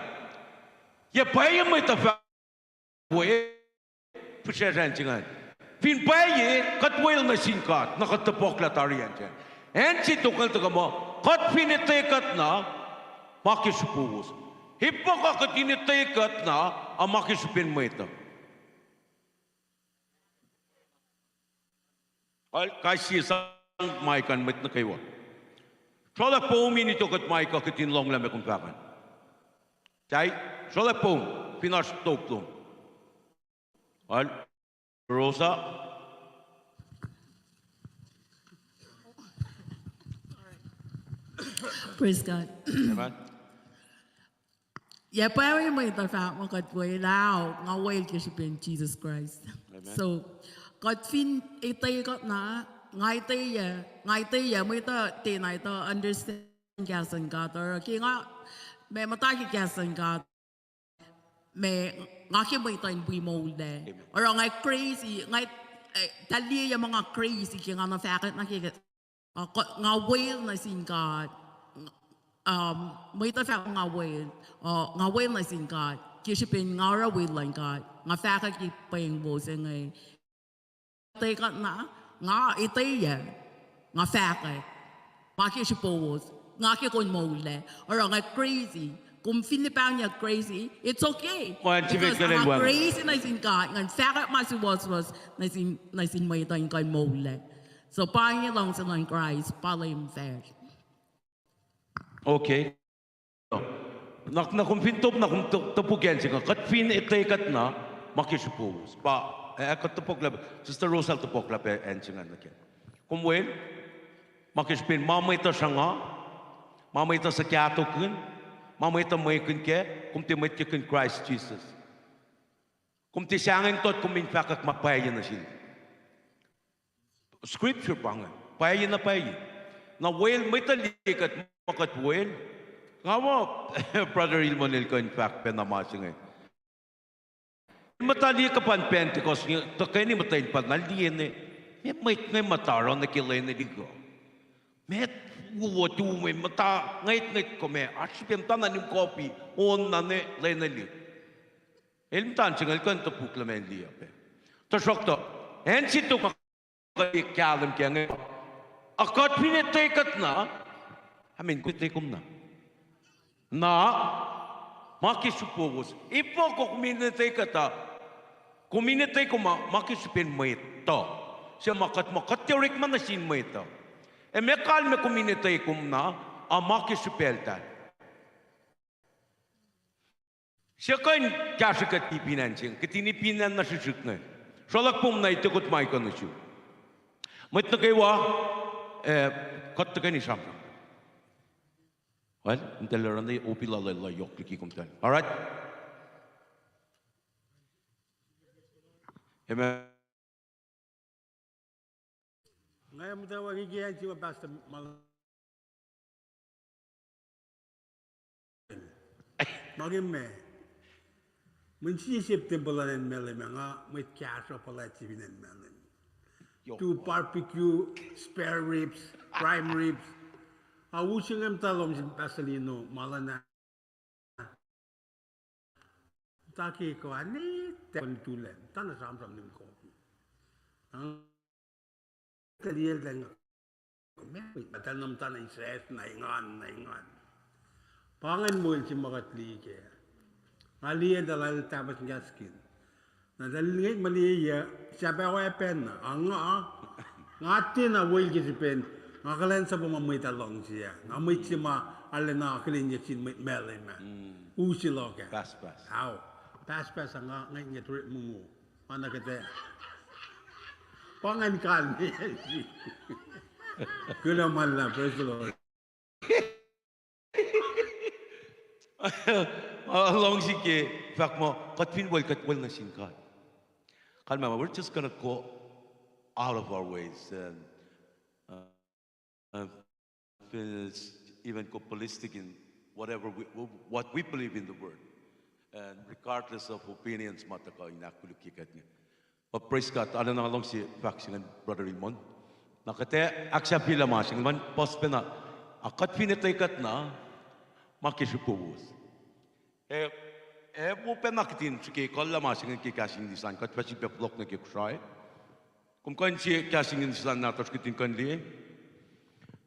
Yac pwacye mwet uh fahk we, fihsracsr an se ingacn. Fin pwacye, kuht wel nuh sin God, na kuht topuklah tari an se. Acn se tok el tuhkuh muh, kuht fin etuh kuht na, ma ke srihpowos. Efuh kuh kuht in etuh kuht na, a ma ke srihpen mwet uh? Kais sie sang mic an mwet nuh kwewa. Srolah poum in ituckuh mic uh kuht in lohnglah ma kom fahk an. Tai, srolah poum, fin oasr top lom. Al, Rosa. Praise God. Amen. Yac pwacye mwet uh fahk muh kuht wel, nga wel ke srihpen Jisus Kraist. So, kuht fin etuh kuht na, nga etuh, nga etuh mwet uh tiacna etuh understand kahs luhn God, oruh ke nga, ma muhta ke kahs luhn God, ma nga ke mwet uh in wi moul lac. Oruh nga crazy, nga, eh, tuh liye ma nga crazy ke nga na fahkwack nuh ke, nga wel nuh sin God. Mwet uh fahk nga wel, nga wel nuh sin God ke srihpen nga oruh will luhn God. Nga fahkwack ke pweng wo se inge. Etuh kuht na, nga etuh, nga fahkwack ma ke srihpowos, nga ke kuh in moul lac. Oruh nga crazy. Kom fin liye pahng nga crazy, it's okay. Because nga crazy nuh sin God, ngan fahkwack ma suwohswohs nuh sin mwet uh in kuh in moul lac. So pa inge luhngse luhn Kraist, pa Leum fac. Okay. Na, na kom fin top, na kom topuk acn se inge, kuht fin etuh kuht na, ma ke srihpowos. Pa, eh, kuht topuklah, Sister Rosal topuklah pac acn se inge nuh ke. Kom wel, ma ke srihpen ma mwet uh sruhnga, ma mwet uh suhkahtokihn, ma mwet uh mwekihn kac, kom tiac mwet kihn Kraist Jisus. Kom tiac sahngweng tot kom in fahkwack ma pwacye nuh sel. Scripture pa inge, pwacye na pwacye. Na wel mwet uh liye kuht ma kuht wel. Nga muh, Brother Ilmon el kuh in fahk pacna ma se inge. Muhta liye kuhpan Pentecost inge, tuhkweni muhtwacn pa na liye ne, meac mwet inge muhta oruh nuh ke lwen luhn lihk uh? Meac uwo tu me muhta ngwetngwet kom ac oasr srihpac muhta na nihm kopi on na ne lwen luhn lihk? El muhta se inge el kuh in topuk lah meac liye pac. Tuhsruhktuh, acn se tok ma kuht kahlwem kac inge, a kuht fin etuh kuht na, I mean, kom etuh kom na, na ma ke srihpowos. Efuh kuh kom in etuh kuht uh? Kom in etuh kom uh ma ke srihpen mwet uh. Suc ma kuht muh kuht tiac orekma nuh sin mwet uh. Ac meac kalmac kom in etuh kom na, a ma ke srihpacltahl? Suc kuh in kahsrwe kuht ipin acn se inge, kuht in ipin acn na srihsrihk inge? Srolah poum na ituckuh mic uh nuh sum. Mwet nuh kwewa, eh, kuht tuhkweni sramsram. Well, in tacl oruh na opi lal uh yohk liki kom tacl. All right? Amen. Nga muhtwacwacack ke acn se ma Pastor Mal Ma ke me. Mweyen sie September luhn acn Malem ah nga mwet kahsruh puhlat se fin acn Malem. Yohk. Tu barbecue, spare ribs, prime ribs. Ac u se inge muhta lohm sin Pasolino, ma luhn ah. Muhta ke kuh ah, ne, tacl tulan, muhta na sramsram nim kopi. Tuh liyacl lah, ma, ma, muhta na, muhta na israsr, na engan, na engan. Pa ingacn moul se ma kuht liye kac. Nga liye tuh lal tahpuhs in kahskihn. Na tuh liye ma liye, sahp ac oacpacna, a nga, nga tiacna wel ke srihpen, nga kuhlwacnsapuh ma mwet ah luhngse ah. Nga mwet se ma arulacna akihlenyuck sin mwet Malem ah. U se luhk ah. Pahspahs. Ao. Pahspahs ah nga, nga, nga turet mongo. Ma na kuht ac. Pa ingacn kalmac. Kuloh ma luhlahp, praise the Lord. Nga luhngse ke fahk muh, kuht fin wel, kuht wel nuh sin God. Kalmac, we're just gonna go out of our ways and, uh, uh, even go ballistic in whatever we, what we believe in the word. And regardless of opinions, ma tuhkuh in ahkkolukye kuht inge. But praise God, arulacna luhngse fahk se ingacn, Brother Imon. Na kuht ac ahksahfyelah ma se ingacn, mweyen puhs pacna, a kuht fin etuh kuht na, ma ke srihpowos. E, e, wo pacna kihtin srihke kuhllah ma se ingacn ke Kahs in Nis an, kuht fah sifilpac fohlohk nuh ke Kosrae. Kom kuh in sie Kahs in Nis an nahtuhsr kihtin kuh in liye.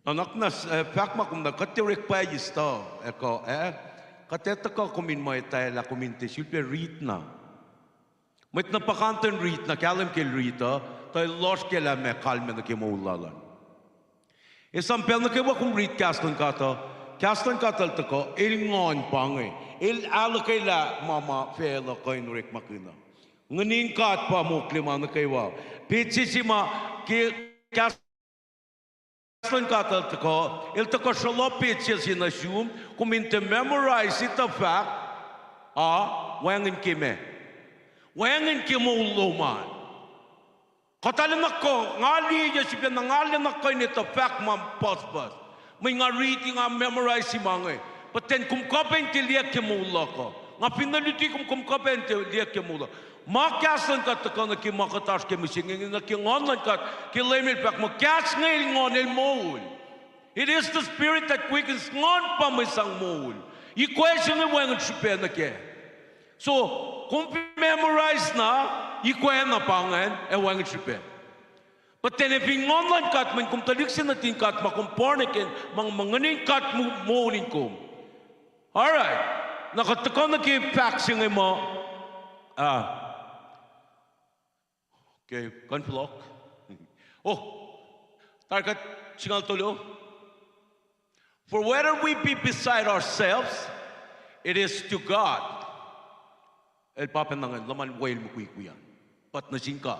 Nuhnak na, eh, fahk ma kom na kuht tiac orek pwacye stuh, eh, kuh, eh, kuht ac tuhkuh kom in muh etwaclah kom in tiac sifilpac rit na. Mwet na puhkantwen rit na, kahlwem ke el rit uh, tuh el lohsr kac lah meac kalmac nuh ke moul lal an. Esam pacl nuh kwewa kom rit kahs luhn God uh, kahs luhn God el tuhkuh, el nguhn pa inge, el ahluhkwelah ma ma facluh kuh in orekmakihn uh. Nguhnin God pa mokle ma nuh kwewa. Petsac se ma ke kahs luhn God el tuhkuh, el tuhkuh sruloh petsac se nuh sum, kom in tiac memorize etuh fahk, a, wacngihn ke meac. Wacngihn ke moul lom an. Kuht arulacna kuh, nga liye sifacna, nga arulacna kuh in etuh fahk ma pucspucs. Mweyen nga riti, nga memorize ma inge. But then kom kuh pac in tiac liye ke moul luhk uh. Nga finne luti kom, kom kuh pac in tiac liye ke moul luhk. Ma kahs luhn God tuhkuh nuh ke ma kuht oasr ke mihsenge inge, nuh ke Nguhn luhn God, ke Leum el fahk muh kahs inge el nguhn, el moul. It is the spirit that quickens. Nguhn pa mwe sang moul. Ikoac se inge wacngihn srihpac nuh kac. So, kom fin memorize na, ikoac na pa ingacn ac wacngihn srihpac. But then fin Nguhn luhn God, mweyen kom tuhlihk se nuhtin God, ma kom born again, ma, ma nguhnin God mu-, moul in kom. All right. Na kuht tuhkuh nuh ke fahk se inge muh, ah, okay, kuh in fohlohk. Oh, tari kuht singucul tolu. For whether we be beside ourselves, it is to God. El pa pacna ingacn, luhman wel mukwikwi an. But nuh sin God.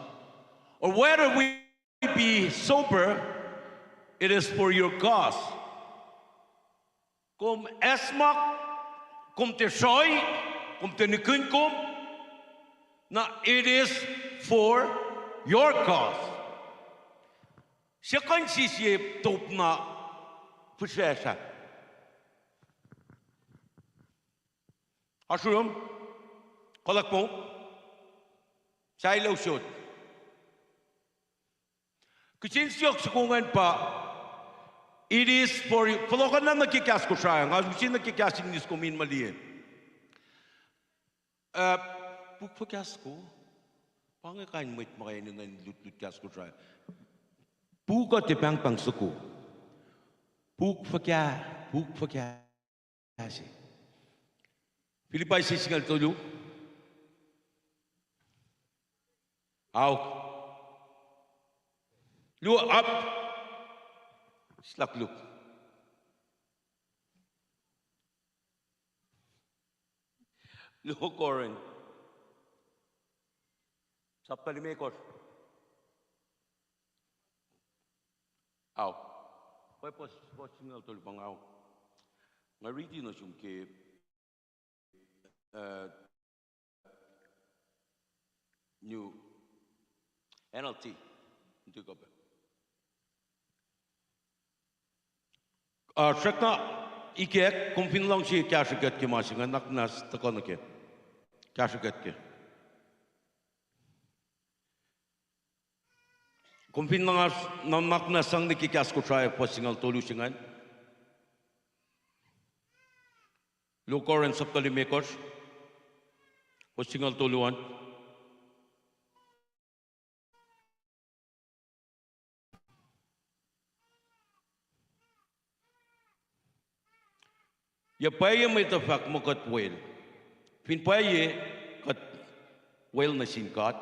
Or whether we be sober, it is for your cause. Kom acsmak, kom tiac sruhi, kom tiac nihkihn kom, na it is for your cause. Se kuh in sie top na fihsracsr ah. Oasr yurum, kolak pom, sahyacn usot. Kihsen siyuck soko ingacn pa, it is for you. Fohlohkohnna nuh ke kahs Kosrae, nga use nuh ke Kahs in Nis kom in ma liye. Uh, puk fuhkah soko? Pa inge kain mwet ma enenuh in lutlut kahs Kosrae. Puk uh tiac pahngpahng soko. Puk fuhkah, puk fuhkah se. Philippi se singucul tolu. Aok. Luo, ap. Slahk Luk. Luo Corinth. Sapta limekohsr. Ao. Pwe fuhs, fuhs singucul tolu pa inge ao. Nga riti nuh sum ke, uh, New N L T. N T copy. Uh, srackna Ikack, kom fin luhngse kahsrwe kuht ke ma se inge, nuhnak muhnahs tuhkuh nuh kac. Kahsrwe kuht ke. Kom fin nuhnak muhnahs sang nuh ke kahs Kosrae fuhs singucul tolu se ingacn. Luo Korint sapta limekohsr, fuhs singucul tolu an. Yac pwacye mwet uh fahk muh kuht wel? Fin pwacye, kuht wel nuh sin God,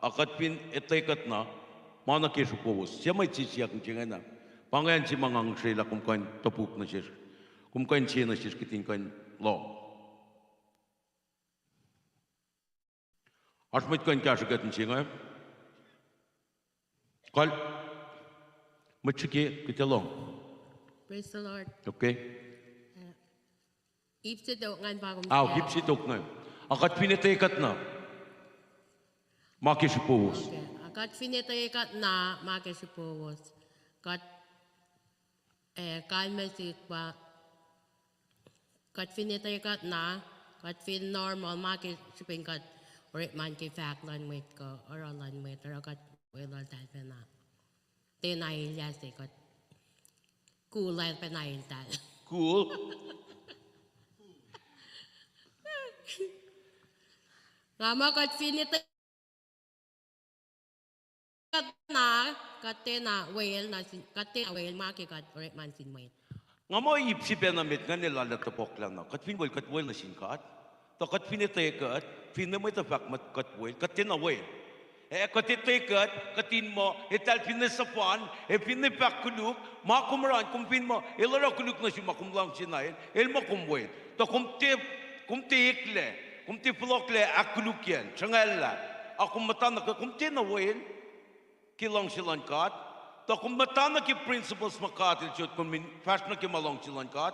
a kuht fin etuh kuht na, ma nuh ke srihpowos. Sie mwet se siyuck nuh se ingena. Pa ingacn se ma nga ngihsre lah kom kuh in topuk nuh sesr, kom kuh in sie nuh sesr kihtin kuh in lohng. Oasr mwet kuh in kahsrwe kuht in se inge? Kal, mwet srihke, kuht ac lohng. Praise the Lord. Okay. Ip se tok ngan pa kom. Ao, ip se tok ngan. A kuht fin etuh kuht na, ma ke srihpowos. Okay. A kuht fin etuh kuht na, ma ke srihpowos. Kuht, eh, kalmac sihk pa, kuht fin etuh kuht na, kuht fin normal, ma ke srihpen kuht orekma ke fahk luhn mwet kuh oruh luhn mwet, oruh kuht weluhltahl pacna. Tiacna elyah se kuht. Kul lah pacna eltahl. Kul. Nga muh kuht fin etuh kuht na, kuht tiacna wel nuh sin, kuht tiacna wel ma ke kuht orekma nuh sin mwet. Nga muh ip srihpac na met ngan elah lah tohpuhklah na. Kuht fin wel, kuht wel nuh sin God. Tuh kuht fin etuh kuht, finne mwet uh fahk muh kuht wel, kuht tiacna wel. Ac kuht etuh kuht, kuht in muh, eltahl finne sufan, ac finne fahk koluk, ma kom oruh an, kom fin muh, el oruh koluk nuh sum ma kom luhngse na el, el muh kom wel. Tuh kom tiac, kom tiac eklac, kom tiac fohlohklac ahkkolukyacl, sruhngalah. A kom muhta nuh ke, kom tiacna wel ke luhngse luhn God. Tuh kom muhta nuh ke principles ma God el sot kom in fahsr nuh ke ma luhngse luhn God.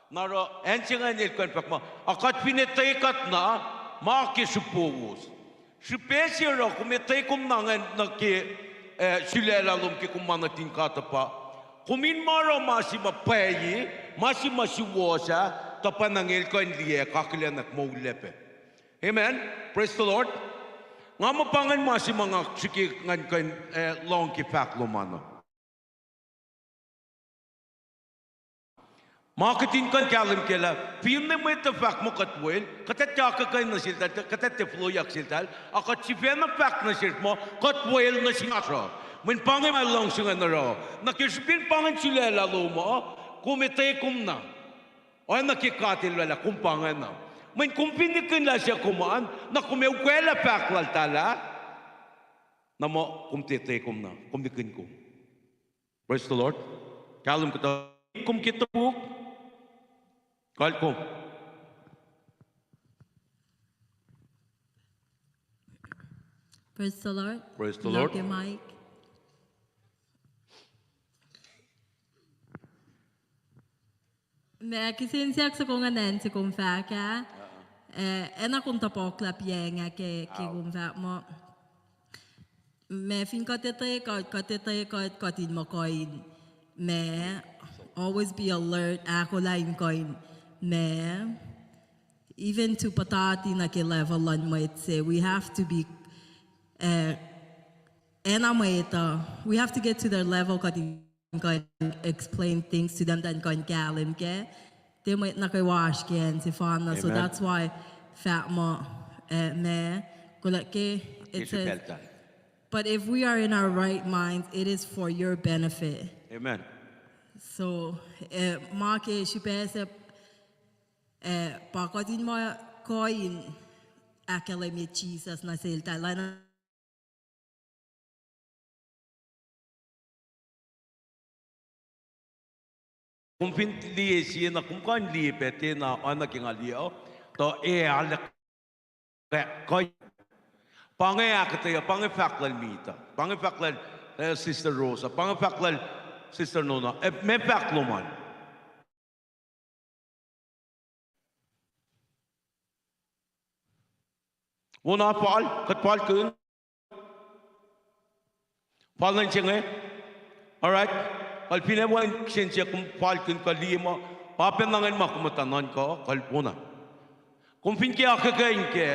Na oruh acn se ingacn el kuh in fahk muh, a kuht fin etuh kuht na, ma ke srihpowos. Srihpac se oruh kom etuh kom na ingacn nuh ke, eh, sulaclah lom ke kom ma nuhtin God uh pa, kom in ma oruh ma se ma pwacye, ma se ma suwohs ah, tuh pa na el kuh in liye, kakilacnak moul lac pac. Amen. Praise the Lord. Nga muh pa ingacn ma se ma nga srihke ngan kuh in, eh, lohng ke fahk lom an. Ma kuht in kuh in kahlwem kac lah, finne mwet uh fahk muh kuht wel, kuht ac tiac kuh kuh in nuh seltahl, kuht ac tiac fohlohkyak seltahl, a kuht sifacna fahk nuh sesr muh kuht wel nuh sin oasr uh. Mweyen pa inge ma luhngse ingacn oruh. Na ke srihpen pa ingacn sulaclah lom uh, kom etuh kom na. Oacna ke God El oraclah kom pa ingacn na. Mweyen kom fin nihkihn lah suc kom an, na kom ac ukwaclah fahk laltahl ah, na muh kom tiac etuh kom na, kom nihkihn kom. Praise the Lord. Kahlwem kuhtuh kom ke topuk. Kalkom. Praise the Lord. Praise the Lord. Lock your mic. Ma kihsen siyuck soko ingacn se kom fahk ah. Eh, ena kom tohpuhklah piacng ah ke, ke kom fahk muh, ma fin kuht etuh kuht, kuht etuh kuht, kuht in muh kuh in, ma, always be alert, ahkolah in kuh in, ma, even to puhtati nuh ke level luhn mwet se, we have to be, eh, ena mwet uh, we have to get to their level kuht in kuh in explain things to them, tuh in kuh in kahlwem kac. Tiac mwet nuh kwewa oasr ke acn sefanna. So that's why fahk muh, eh, ma, kuloh ke, it says, but if we are in our right minds, it is for your benefit. Amen. So, eh, ma ke srihpac se, eh, pa kuht in muh kuh in ahkkahlwemye Jisus nuh seltahl, lana kom fin liye sie na, kom kuh in liye pac tiacna oacna ke nga liye uh, tuh e alak kuh. Pa inge ahkuhtweyac, pa inge fahk lal Mita, pa inge fahk lal, eh, Sister Rosa, pa inge fahk lal Sister Nona, eh, ma fahk lom an. Wona fal, kuht falkihn. Fal nuh se inge. All right. Kal fin ac wacngihn kihsen siyuck kom falkihn kuh liye muh, Pa pacna ngacn ma kom muhta nuhnkuh, kuh wona. Kom fin ke akuhkuhin ke,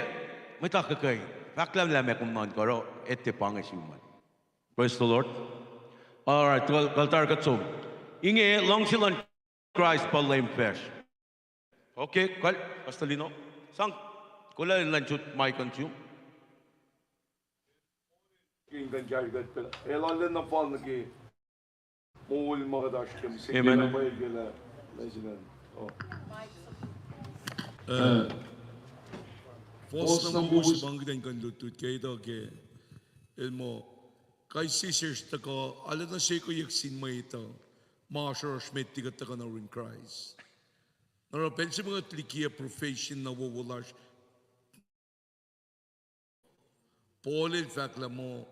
mwet akuhkuhin. Fahk lah lah meac kom nuhnkuh, oruh etuh pa inge sum an. Praise the Lord. All right, kuh-, kuh tari kuht som. Inge, luhngse luhn Kraist pa Leum facsr. Okay, kuh, Pastor Lino. Sang, kuh lah in lan sut mic on sum. Ke in kuh in kahsruh kuht, el arulacna fal nuh ke moul ma kuht oasr ke, se ke Amen. Na pwacye ke lah, lah sinan. Oh. Fohs na kowos ma kuht in kuh in lutlut ke etuh ke, el muh, kais sie sesr tuhkuh, arulacna sekeyuck sin mwet uh, ma srohsr met liki kuht tuhkuh nuh yurin Kraist. Na oruh pacl se ma kuht likiyac profession na wowo lasr, Paul el fahk lah muh,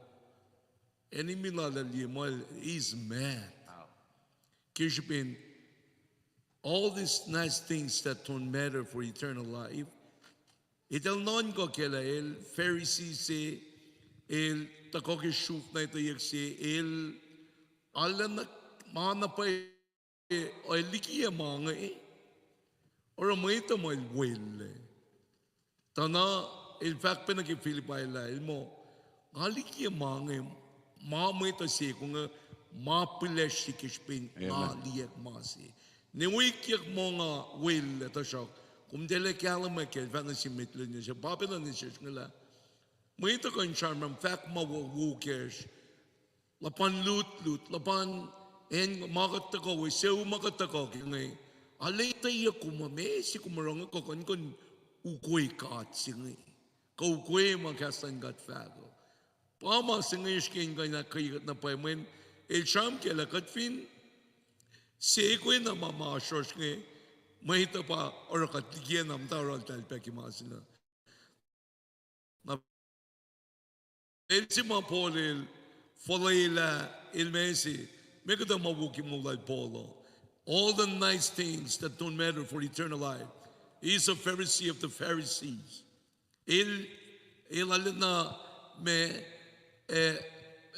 enemy lal el liye muh el is mad. Ke srihpen all these nice things that don't matter for eternal life, eltahl nuhnkuh kac lah el Pharisee se, el tuhkuh ke sruhf na etweyuck se, el arulacna ma na pwacye, el likiyac ma inge, oruh mwet uh muh el welac. Tuh na el fahk pac nuh ke Philippi lah, el muh, nga likiyac ma inge, ma mwet uh se, kom inge, ma pihlesri ke srihpen nga Amen. Liyacack ma se. Ne wikyak muh nga welac, tuhsruhk kom tiacna kahlwem kac, el fahk nuh sin mwet lwen se, pa pacna nuh sesr inge lah, mwet uh kuh in sramsram fahk ma wo, wo kacsr, luhpan lutlut, luhpan acn ma kuht tuhkuh we, sucu ma kuht tuhkuh ke inge. Arlac etweyuck kom uh, meac se kom oruh inge kuh kuh in kuh in ukwe God se inge, kuh ukwe ma kahs luhn God fahk uh. Pa ma se inge srihke in kuh in ahkkweye kuht na pwacye mweyen el sramsram kac lah kuht fin sekwe na ma ma srohsr inge, mwet uh pa oruh kuht likiyac na muhta oruh eltahl pac ke ma se inge. Na pacl se ma Paul el fuhlwelah, el mesi, meac kuhtuh ma wo ke moul lal Paul uh. All the nice things that don't matter for eternal life. He is a Pharisee of the Pharisees. El, el arulacna ma, eh,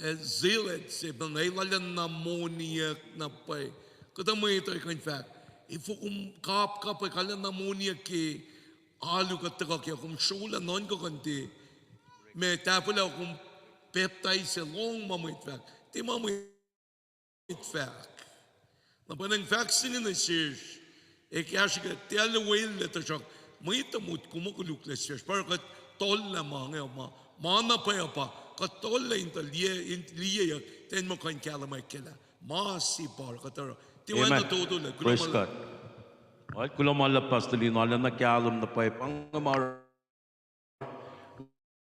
eh, zealot se, pa el arulacna moniyuck na pwacye. Kuhtuh mwet uh kuh in fahk, efuh kom kapkapwack arulacna moniyuck ke alu kuht tuhkuh kac, kom srolah nuhnkuh kuh in tiac ma tahfwelah kom pacptais, lohng ma mwet fahk. Tiac ma mwet fahk. Na pa nacng fahk se inge nuh sesr, ac kahsruh kuht tiac arlac welac, tuhsruhk mwet uh motko muh koluklac sesr, pa oruh kuht tollah ma inge ma, ma na pwacye pa kuht tollah in tuh liye, in liyeyuck, tiac muh kuh in kahlwem kac lah ma se pa oruh kuht oruh. Tiac oacna Amen. Totolac, kuloh Praise ma God. Kuloh ma luhlahp Pastor Lino, arulacna kahlwem na pwacye pa inge ma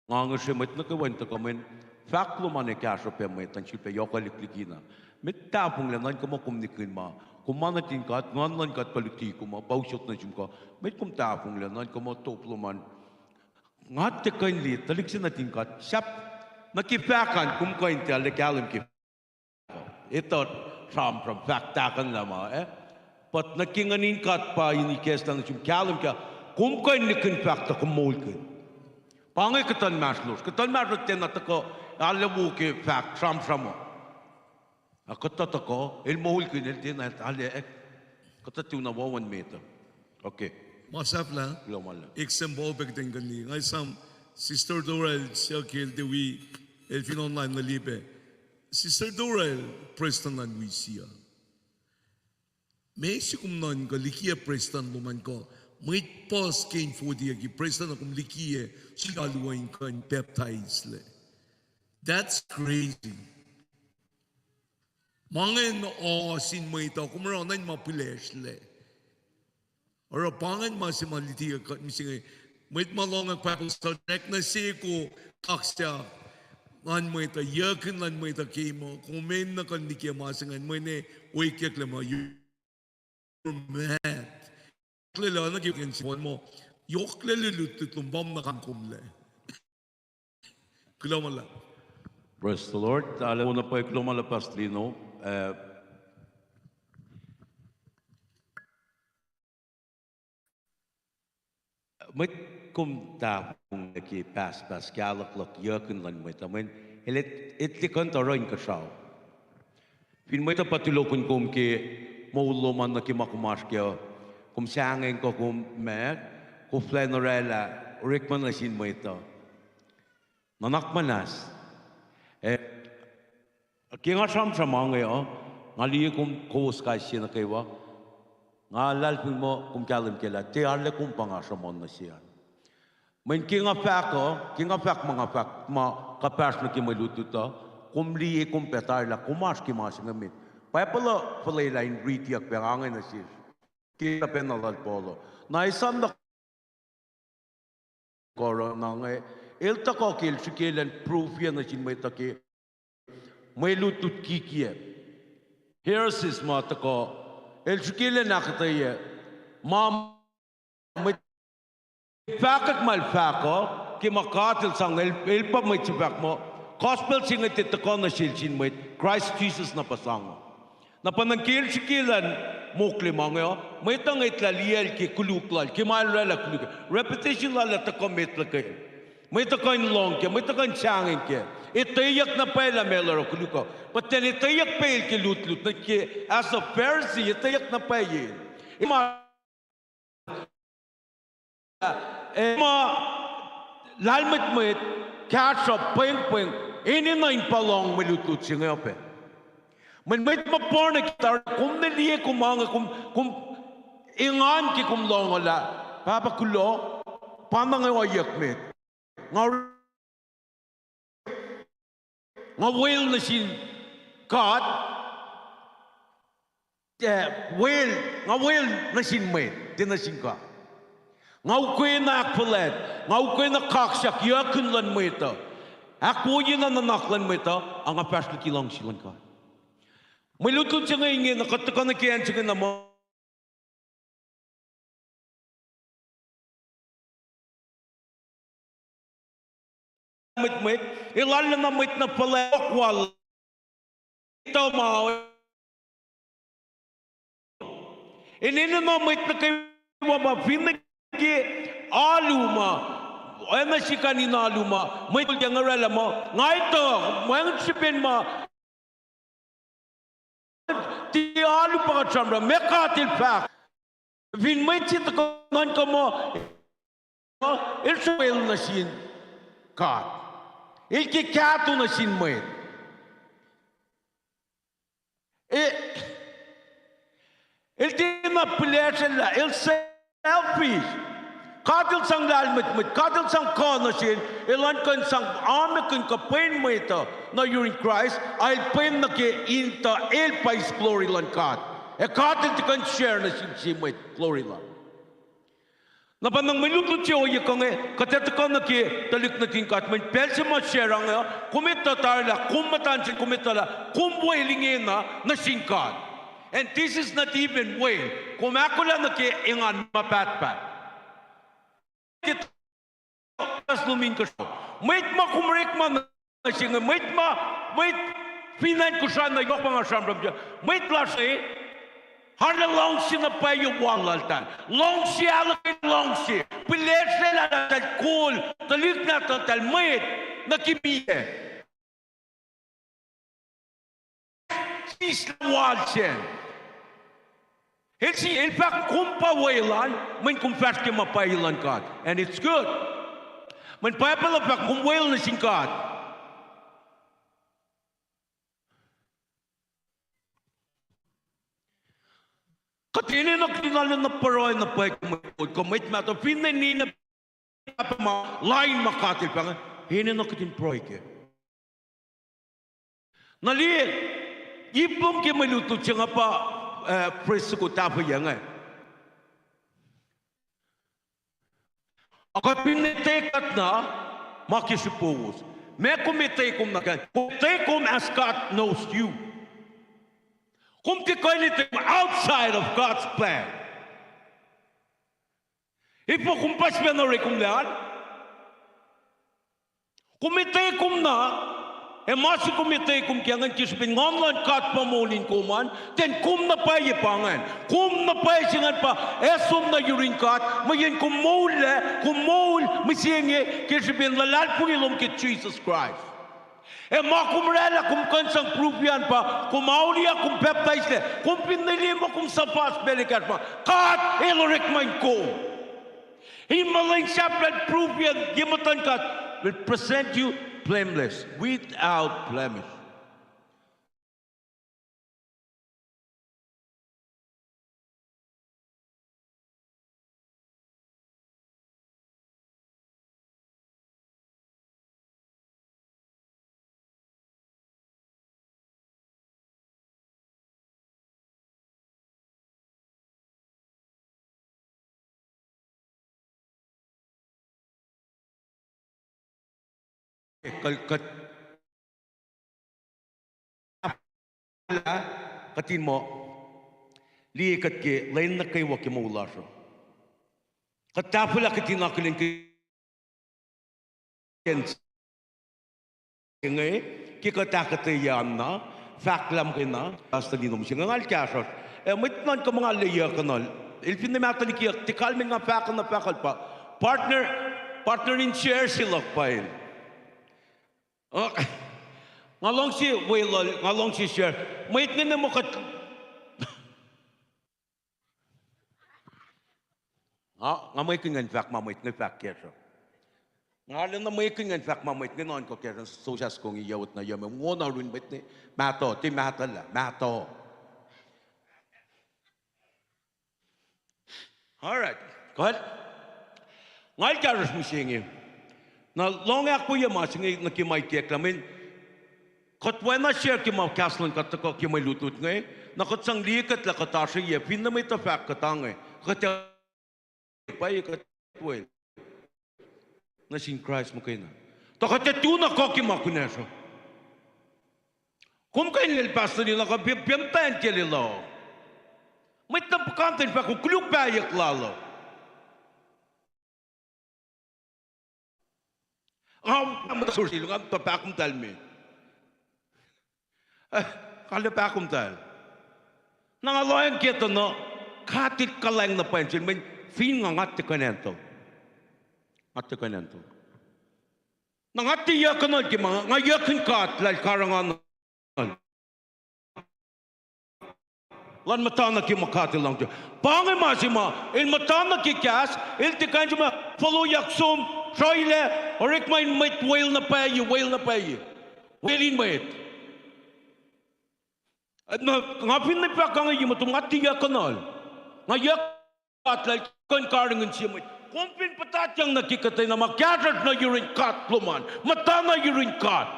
nga ngihsre mwet nuh kwewa in tuhkuh mweyen fahk lom an ac kahsruh pac mwet an, sifilpac yohkwelihk likina. Met tahfonglac nuhnkuh muh kom nihkihn ma, kom ma nuhtin God, Nguhn luhn God pa luti kom uh, pa usot nuh sum kuh. Met kom tahfonglac nuhnkuh muh top lom an. Nga tiac kuh in liye tuhlihk se nuhtin God, sahp nuh ke fahk an, kom kuh in tiac arlac kahlwem ke etuh sramsram fahk tahkuhnlah ma, eh? But nuh ke Nguhn in God pa in ikacslah nuh sum kahlwem kac, kom kuh in nihkihn fahk tuh kom moulkihn. Pa inge kuhtuh inmahsrlosr. Kuhtuh inmahsrlosr tiacna tuhkuh arlac wo ke fahk sramsram uh. Ac kuhtuh tuhkuh, el moulkihn, el tiacna arlac, kuhtuh tiacna wohwohn met uh. Okay. Ma sahflah, example pac kuht in kuh in liye. Nga esam Sister Dora el siyuck el tiac wi, el fin online na liye pac. Sister Dora el prestuhn luhn wi siyuck. Meac se kom nuhnkuh likiyac prestuhn lom an kuh mwet puhs ke in forty ke prestuhn uh kom likiyac suli alu uh in kuh in pacptaislac. That's crazy. Ma ingacn oa sin mwet uh, kom oruh nuh in ma pihlesrlac. Oruh pa ingacn ma se ma luti kuht mihsenge. Mwet ma lohng Bible study, srackna seko kaksak luhn mwet uh, yuckihn luhn mwet uh ke ma, kom enenuh kuh in likiyac ma se ingacn, mweyen wekyaklac ma mad. Yohklac lah nuh ke kihsen muh, yohklac lutlut lom pa na kain komlac. Kuloh ma luhlahp. Praise the Lord. Arlac wona pwacye, kuloh ma luhlahp Pastor Lino. Eh, mwet kom tahfonglac ke pahspahs, kahluhkluhk, yuckihn luhn mwet uh, mweyen el et-, etuh kuh in tuh oruh inkuhsrao. Fin mwet uh pa tulokihn kom ke moul lom an nuh ke ma kom oasr kac uh. Kom sahngweng kuh kom ma, koflah in orwaclah orekma nuh sin mwet uh. Nuhnak muhnahs. Eh, ke nga sramsram ma inge uh, nga liye kom kowos kais sie nuh kwewa. Nga luhlahlfongi muh kom kahlwem kac lah tiac arlac kom pa nga sruhmuhn nuh se an. Mweyen ke nga fahk uh, ke nga fahk ma nga fahk ma kuhpahsr nuh ke mwe lutlut uh, kom liye kom pac tari lah kom oasr ke ma se inge met. Bible uh fuhlwelah in ritiyuck pac nga inge nuh sesr. Ke pacna lal Paul uh. Na esam na koruh na inge, el tuhkuh ke el srihke elan prove nuh sin mwet uh ke mwe lutlut kikiacp. Heresies ma tuhkuh, el srihke elan ahkuhtweyac ma mwet fahkwack ma el fahk uh, ke ma God el sang, el, el pa mwet se fahk muh gospel se inge tiac tuhkuh nuh sel sin mwet, Kraist Jisus na pa sang uh. Na pa na ke el srihke elan mokle ma inge uh, mwet uh ngwetlah liyacl ke koluk lal, ke ma el orwaclah koluk, reputation lal uh tuhkuh met luhkel. Mwet uh kuh in lohng kac, mwet uh kuh in sahngweng kac. Etweyuck na pwacye lah meac el oruh koluk uh. But then etweyuck pac el ke lutlut nuh ke, as a Pharisee, etweyuck na pwacye. Ma Eh, ma lahlmwetmwet, kahsruhp, pwengpweng, enenuh in pa lohng mwe lutlut se inge uh pac. Mweyen mwet ma born again tari, kom ne liye kom ange, kom, kom engan ke kom lohng uh lah, Pahpah kuloh, pa na inge ohiyac met. Nga Nga wel nuh sin God, eh, wel, nga wel nuh sin mwet, tiac nuh sin God. Nga ukwena ahkfuhlwact, nga ukwena kaksak yuckihn luhn mwet uh, ahkwoyena nuhnak luhn mwet uh, a nga fahsr liki luhngse luhn God. Mwe lutlut se inge ingena, kuht tuhkuh nuh ke acn se inge na ma mwet, mwet, el arulacna mwet na fuhlwact wal. Tuh ma, enenuh na mwet nuh kwewa ma finne ke alu ma, oacna srihkasrak in alu ma, mwet kol ke ngoraclah ma, nga etuh, mweyen srihpen ma, tiac alu pa kuht sramsram, meac God el fahk. Fin mwet se tuhkuh nuhnkuh muh, el sruwel nuh sin God. El ke kahto nuh sin mwet. E, el tiacna pihlesrwelah, el selfish. God el sang lahlmwetmwet, God el sang kuh nuh sel, elan kuh in sang amekihn kuh pwen mwet uh nuh yurin Kraist, a el pwen nuh ke in tuh el pa eis glory luhn God. Ac God el tiac kuh in share nuh sin sie mwet glory lal. Na pa na mwe lutlut se ohiyac kuh inge, kuht ac tuhkuh nuh ke tuhlihk nuhtin God, mweyen pacl se ma share inge uh, kom etuh tari lah kom muhta sel, kom etuh lah kom wel ingena nuh sin God. And this is not even wel. Kom ahkolah nuh ke engan ma pahtpaht. Ke tuh luhmin kuhsrao, mwet ma kom orekma nuh se inge, mwet ma, mwet fin acn Kosrae na yohk ma nga sramsram, mwet lasr e, arlac luhngse na pwacye wal laltahl. Luhngse, ahluhkwelah luhngse. Pihlesrwelah eltahl kol tuhlihk nahtuhltahl mwet nuh ke miyac. Sislah wal sacn. El si, el fahk kom pa weluhl, mweyen kom fahsr ke ma pwacye luhn God. And it's good. Mweyen Bible uh fahk kom wel nuh sin God. Kuht enenuh kuht in arulacna pruhe na pwacye ke mwet kol kuh mwet mahtuh, finne ninac pahpah ma, lain ma God el fahk, enenuh kuht in pruhe kac. Na liye, ip lom ke mwe lutlut se inge pa, eh, phrase soko tahfweyac inge. Ac kuht fin etuh kuht na, ma ke srihpowos. Meac kom etuh kom na kac? Kom etuh kom as God knows you. Kom tiac kuh in etuh outside of God's plan. Efuh kom pa sifacna oreklac an? Kom etuh kom na, ac ma se kom etuh kom ke ingacn ke srihpen Nguhn luhn God pa moul in kom an, then kom na pwacye pa ingacn. Kom na pwacye se ingacn pa ac som nuh yurin God, mweyen kom moullac, kom moul mihsenge ke srihpen luhlahlfongi lom ke Jisus Kraist. Ac ma kom oraclah, kom kuh in sang proof an pa kom auliyak, kom pacptaislac, kom finne liye muh kom suhfal pacl ekahsr ma God El orekma in kom. In muh lwen sahflah proof an ye muhtuhn God will present you blameless, without blemish. Kuht, kuht in muh liye kuht ke lwen nuh kwewa ke moul lasr uh. Kuht tahfwelah kuht in akihlen ke inge, ke kuht ahkuhtweyac na, fahk lah muhkwena, Pastor Lino, mihsenge ngal kahsruhsr. Ac mwet nuhnkuh ma nga liyeyuckuhnuhl, el finne mahtuh likiyuck, tiac kalmacn nga fahk na fahkuhl pa partner, partner in share se luhk pa el. Nga luhngse weluhl, nga luhngse share. Mwet inge na muh kuht Nga, nga mwekihn ngan fahk ma mwet inge fahk kacsr uh. Nga arulacna mwekihn ngan fahk ma mwet inge nuhnkuh kacsr uh, sosah soko inge yac wot na yac me, ngo na run mwet inge mahtuh, tiac mahtuhlah, mahtuh. All right. Kuht, nga el kahsruhsr mihsenge. Na lohng ahkwoye ma se inge nuh ke ma ikacklah mweyen kuht oacna share ke ma kahs luhn God tuhkuh ke mwe lutlut inge, na kuht sang liye kuht lah kuht oasr ye, finne mwet uh fahk kuht ange, kuht ac pwacye kuht wel nuh sin Kraist muhkwena. Tuh kuht ac tu na kuh ke ma kunacsr uh. Kom kuh in lel Pastor Lino kuh pa, pa muhtwacn ke lel uh. Mwet na puhkantwen fahk kom koluk pahyuck lal uh. Nga, nga muhta sor sel, nga muhta pahkomtahl me. Eh, kale pahkomtahl. Na nga lohacng ke tuh na, God El kuhlwacng na pwacye sel, mweyen fin nga, nga tiac kuh in handle. Nga tiac kuh in handle. Na nga tiac yuckuhnuhl ke ma, nga yuckihn God lah El karihngihnuhl. Elan muhta nuh ke ma God El luhngse. Pa inge ma se ma, el muhta nuh ke kahs, el tiac kuh in soma foloyak som, sroilac, orekma in mwet wel na pwacye, wel na pwacye. Wel in mwet. Na, nga finne fahk inge ye muhtum, nga tiac yuckuhnuhl. Nga yuck God lah El kuh in karihngihn sie mwet. Kom fin puhtatyang nuh ke kuhtwena ma kahsruhsr nuh yurin God lom an, muhta nuh yurin God.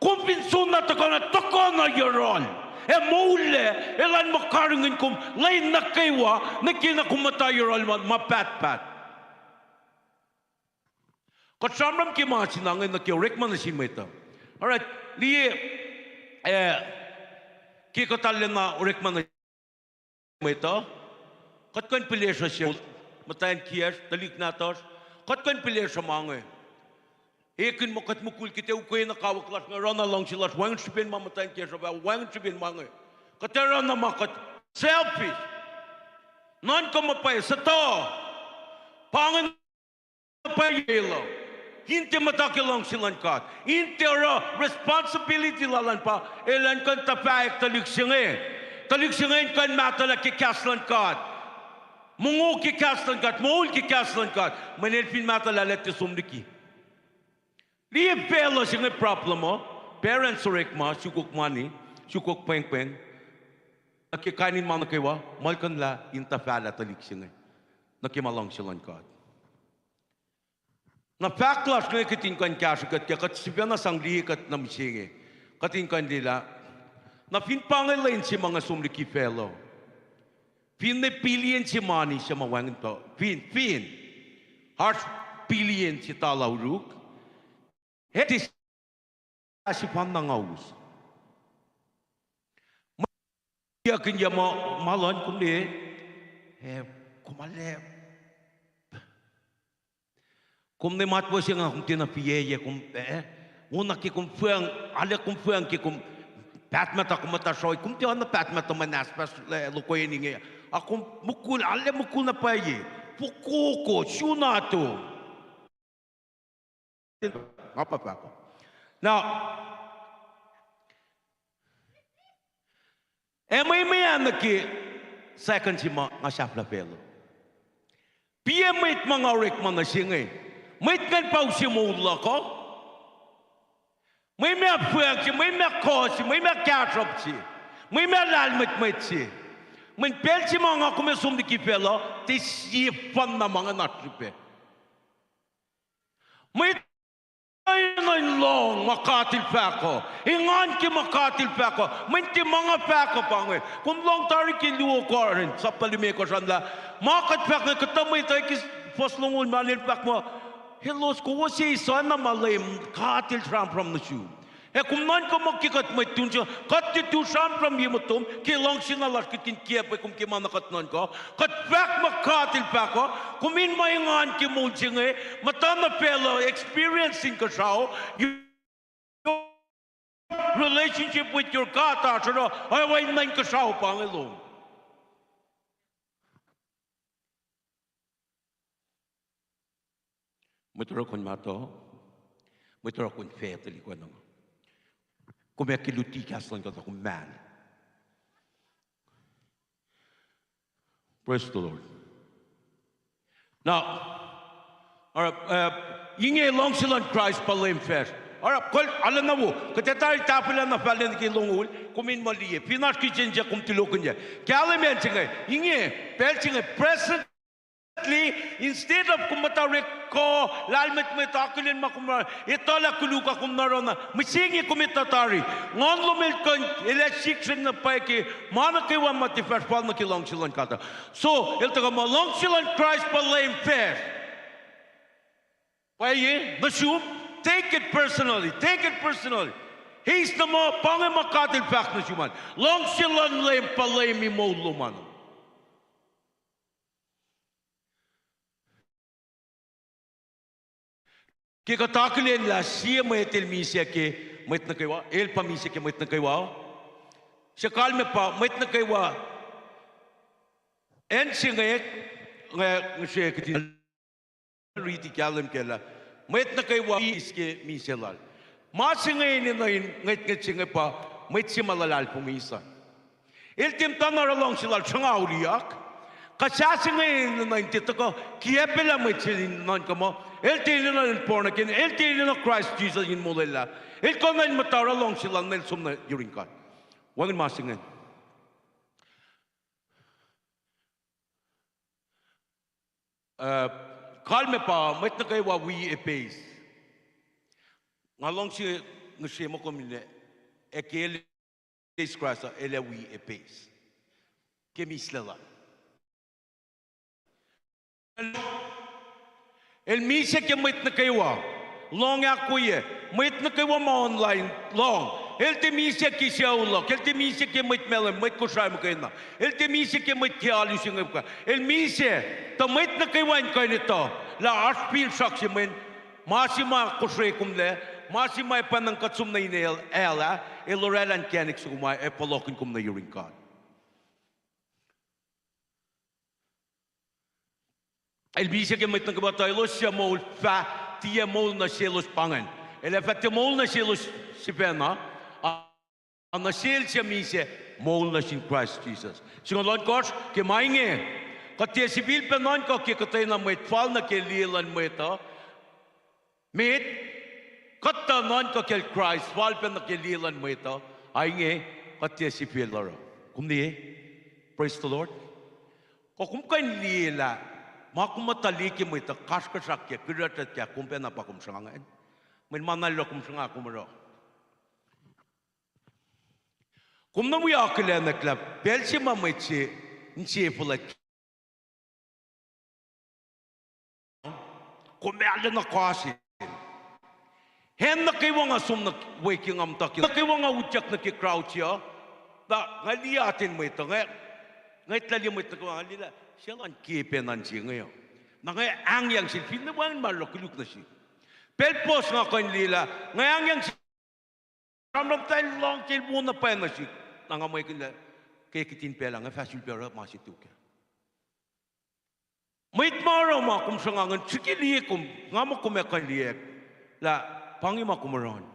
Kom fin soenna tuhkuh na, tuhkuh nuh yohrohl ac moullac, elan muh karihngihn kom lwen nuh kwewa, nuh ke na kom muhta yohrohl ma, ma pahtpaht. Kuht sramsram ke ma se na inge nuh ke orekma nuh sin mwet uh. All right, liye, eh, ke kuht arulacna orekma nuh mwet uh, kuht kuh in pihlesruh se, muhtwacn kiyacsr, tuhlihk nahtuhsr, kuht kuh in pihlesruh ma inge. Ekihn muh kuht mukul, kuht ac ukwe na kawuck lasr inge, oruh na luhngse lasr, wacngihn srihpen ma muhtwacn kiyacsr uh fah, wacngihn srihpen ma inge. Kuht ac oruh na ma kuht selfish. Nuhnkuh ma pwacye, suhtuh. Pa inge pwacye el uh. In tiac muhta ke luhngse luhn God. In tiac oruh responsibility lal an pa elan kuh in tuhfahyack tuhlihk se inge. Tuhlihk se inge in kuh in mahtuhlah ke kahs luhn God. Mongo ke kahs luhn God, moul ke kahs luhn God. Mweyen el fin mahtuhlah, el tiac som liki. Liye facluh se inge problem uh, parents orekma, sukok mani, sukok pwengpweng. Nuh ke kain in ma nuh kwewa, muhlkuhnlah in tuhfahlah tuhlihk se inge nuh ke ma luhngse luhn God. Na fahk lasr inge kuht in kuh in kahsrwe kuht ke kuht sifacna sang liye kuht nuh mihsenge. Kuht in kuh in liyelah. Na fin pa inge lwen se ma nga som liki facluh, finne billion se mani se ma wacngihn tuh, fin, fin, oasr billion se tala oruk, ac tiac sefanna nga us. Mwe, yakihn ya ma, ma luhn kom liye, eh, kom arlac, kom ne matwac se nga, kom tiacna fiyac, kom, eh, wona ke kom fwacng, arlac kom fwacng ke kom pahtmahta, kom muhta srohi, kom tiacna pahtmahta ma nahspas, eh, lokoeni inge. A kom mukul, arlac mukul na pwacye, fokoko, sunato. Nga pa fahk uh. Na, ac mwe meac nuh ke second se ma nga sahflah facluh? Piac mwet ma nga orekma nuh se inge? Mwet ingacn pa use moul luhk uh? Mwe meac fwack se, mwe meac kuh se, mwe meac kahsruhp se, mwe meac lahlmwetmwet se? Mweyen pacl se ma nga kom ac som liki facluh, tiac sie fun na ma nga na srihpac. Mwet enenuh in lohng ma God El fahk uh, engan ke ma God El fahk uh. Mweyen tiac ma nga fahk uh pa inge. Kom lohng tari ke luo Korint sapta limekohsr an lah, ma kuht fahk inge, kuhtuh mwet uh ke fuhs longoul ma el fahk muh, elos kowos eis oacna ma Leum God El sramsram nuh sum. Ac kom nuhnkuh muh ke kuht mwet tun se, kuht tiac tu sramsram ye motom ke luhngse na lasr kihtin kiacpwe kom ke ma na kuht nuhnkuh. Kuht fahk ma God El fahk uh, kom in ma engan ke moul se inge, muhta nuh facluh experience inkuhsrao, relationship with your God oasr oruh oacna inkuhsrao pa inge lom. Mwet oruh kom mahtuh, mwet oruh kom fac tuhlihk oacna. Kom ac ke luti kahs luhn God uh, kom mahl. Praise the Lord. Na, oruh, uh, inge luhngse luhn Kraist pa Leum facsr. Oruh, kol, arulacna wo, kuht ac tari tahfwelah na fal nuh ke longoul, kom in muh liye. Fin oasr kihsen se kom tulokihnyac, kahlwem acn se inge, inge, pacl se inge, presently, instead of kom muhta orek kuh, lahlmwetmwet, akihlen ma kom oruh, etuh lah koluk uh, kom na oruh na, mihsenge kom etuh tari. Nguhn lom el kuh in, el ac sihksreng na pwacye ke ma nuh kwewa ma tiac fahsr fal nuh ke luhngse luhn God uh. So, el tuhkuh muh luhngse luhn Kraist pa Leum facsr. Pwacye, nuh sum, take it personally, take it personally. Eis na muh pa inge ma God El fahk nuh sum an. Luhngse luhn Leum pa Leum in moul lom an. Ke kuht akihlen lah sie mwet el misac ke mwet nuh kwewa, el pa misac ke mwet nuh kwewa. Suc kalmac pa mwet nuh kwewa. Acn se inge, nga, nga srihke kihtin riti kahlwem kac lah mwet nuh kwewa eis ke misac lal. Ma se inge enenuh in ngwetngwet se inge pa mwet se ma luhlahlfongi eis an. El tiac muhta na oruh luhngse lal sruhnga auliyak. Kuh sasuc inge enenuh in tiac tuhkuh kiacpwelah mwet se in nuhnkuh muh el tiac enenuh in born again, el tiac enenuh Kraist Jisus in molwelah. El kuh na in muhta oruh luhngse lal na el som nuh yurin God. Wacngihn ma se ingacn. Uh, kalmac pa mwet nuh kwewa wi eis. Nga luhngse ngihsre muh kom in, ac ke el eis Kraist uh, el ac wi eis ke mislac lal. El misac ke mwet nuh kwewa. Lohng ahkwoyac. Mwet nuh kwewa ma online, lohng. El tiac misac ke sucu luhk, el tiac misac ke mwet Malem, mwet Kosrae muhkwena. El tiac misac ke mwet ke alu se inge muhkwena. El misac tuh mwet nuh kwewa in kuh in etuh lah oasr finsrak se mweyen ma se ma kosre komlac, ma se ma ac pwacnwacng kuht som nuh in el, el ah, el oraclah inkacnek soko ma ac fohlohkihn kom nuh yurin God. El misac ke mwet nuh kwewa tuh elos suc moul fah tiac moul nuh selos pa ingacn. El ac fah tiac moul nuh selos sifacna, a nuh sel suc misac moul nuh sin Kraist Jisus. Singucul ohnkohsr, ke ma inge, kuht tiac sifilpac nuhnkuh ke kuhtwena mwet fal nuh ke liye luhn mwet uh. Met, kuht tuh nuhnkuh kacl Kraist fal pac nuh ke liye luhn mwet uh, a inge, kuht tiac sifil oruh. Kom liye? Praise the Lord. Kuh kom kuh in liye lah ma kom muhta liye ke mwet uh, kasrkuhsrak kac, kiruhtruht kac, kom pacna pa kom sruhnga ingacn. Mweyen ma na el oruh kom sruhnga kom oruh. Kom na wi akihlen lah pacl se ma mwet se inse fuhlwact, kom arulacna kase. Acn nuh kwewa nga som nuh we ke nga muhta ke, nuh kwewa nga utyak nuh ke crowd se uh, na nga liye atacn mwet uh, nga, nga etuh lah liye mwet nuh kwewa, nga liye lah sie elan ke pacna in se inge uh. Na nga ahngyang sel, finne wacngihn ma el oruh, koluk nuh sihk. Pacl puhs nga kuh in liye lah nga ahngyang sel, sramsram muhtahl lohng sel, wo na pwacye nuh sihk. Na nga mwekihn lah ke kihtin pacl ah nga fah sulpac oruh ma se tok ah. Mwet ma oruh ma kom sruhnga ingacn, srihke liye kom, nga muh kom ac kuh in liye lah pa inge ma kom oruh an.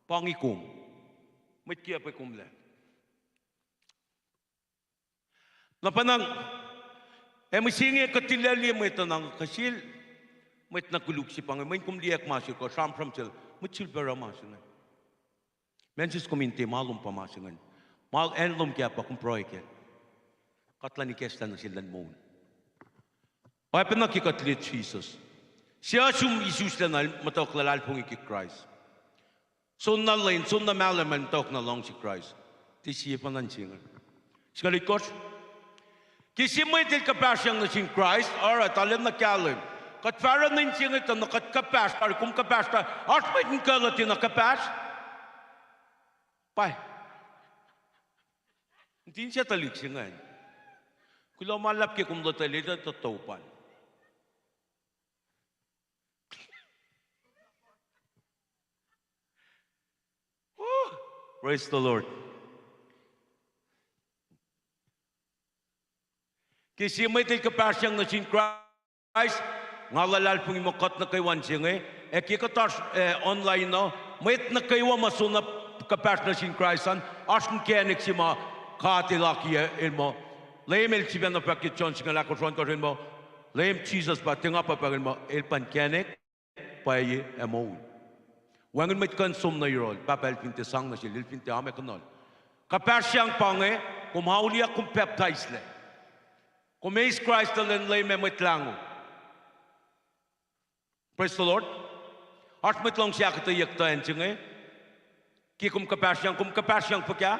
Pa inge kom. Mwet kiacpwe komlac. Na pa na, ac mihsenge kuht tilac liye mwet uh na kuh sel, mwet na koluk se pa inge, mweyen kom liyacack ma sel kuh sramsram sel, mwet sulpac oruh ma se inge. Meac sis kom in tiac ma lom pa ma se ingacn. Ma acn lom kac pa kom pruhe kac. Kuht luhn ikacslah nuh sel luhn moul. Oacpacna ke kuht liye Jisus. Sie oasr sum isuslac na el muhtwacwacack luhlahlfongi ke Kraist. Soenna lwen, soenna mahlwem el muhtwacwacack na luhngse Kraist. Tiac sie pa na nuh se inge. Singucul itkohsr. Ke sie mwet el kuhpahsryang nuh sin Kraist, oruh, tuh lwen na kahlwem. Kuht fahsruh nuh inse inge tuh na kuht kuhpahsr, tari kom kuhpahsr, tari oasr mwet in kuh luh tiacna kuhpahsr. Pa, nuhtin se tuhlihk se ingacn. Kuloh ma luhlahp ke kom lotwelah tuh topal. Woo! Praise the Lord. Ke sie mwet el kuhpahsryang nuh sin Kraist, nga luhlahlfongi muh kuht nuh kwewa inse inge, ac ke kuht oasr, eh, online uh, mwet nuh kwewa ma soenna kuhpahsr nuh sin Kraist an, oasr inkacnek se ma God El akiyac, El muh, Leum El sifacna fahk ke John singucul ahkosr ohnkohsr El muh, Leum Jisus pa tiacna pahpah El muh, El pa inkacnek, pwacye ac moul. Wacngihn mwet kuh in som nuh yohrohl, Pahpah El fin tiac sang nuh sel, El fin tiac amakihnuhl. Kuhpahsryang pa inge, kom auliyak, kom pacptaislac. Kom eis Kraist tuh lwen Leum ac Mwet Lahngo. Praise the Lord. Oasr mwet luhngse ahkuhtweyuck tuh acn se inge. Ke kom kuhpahsryang, kom kuhpahsryang fuhkah?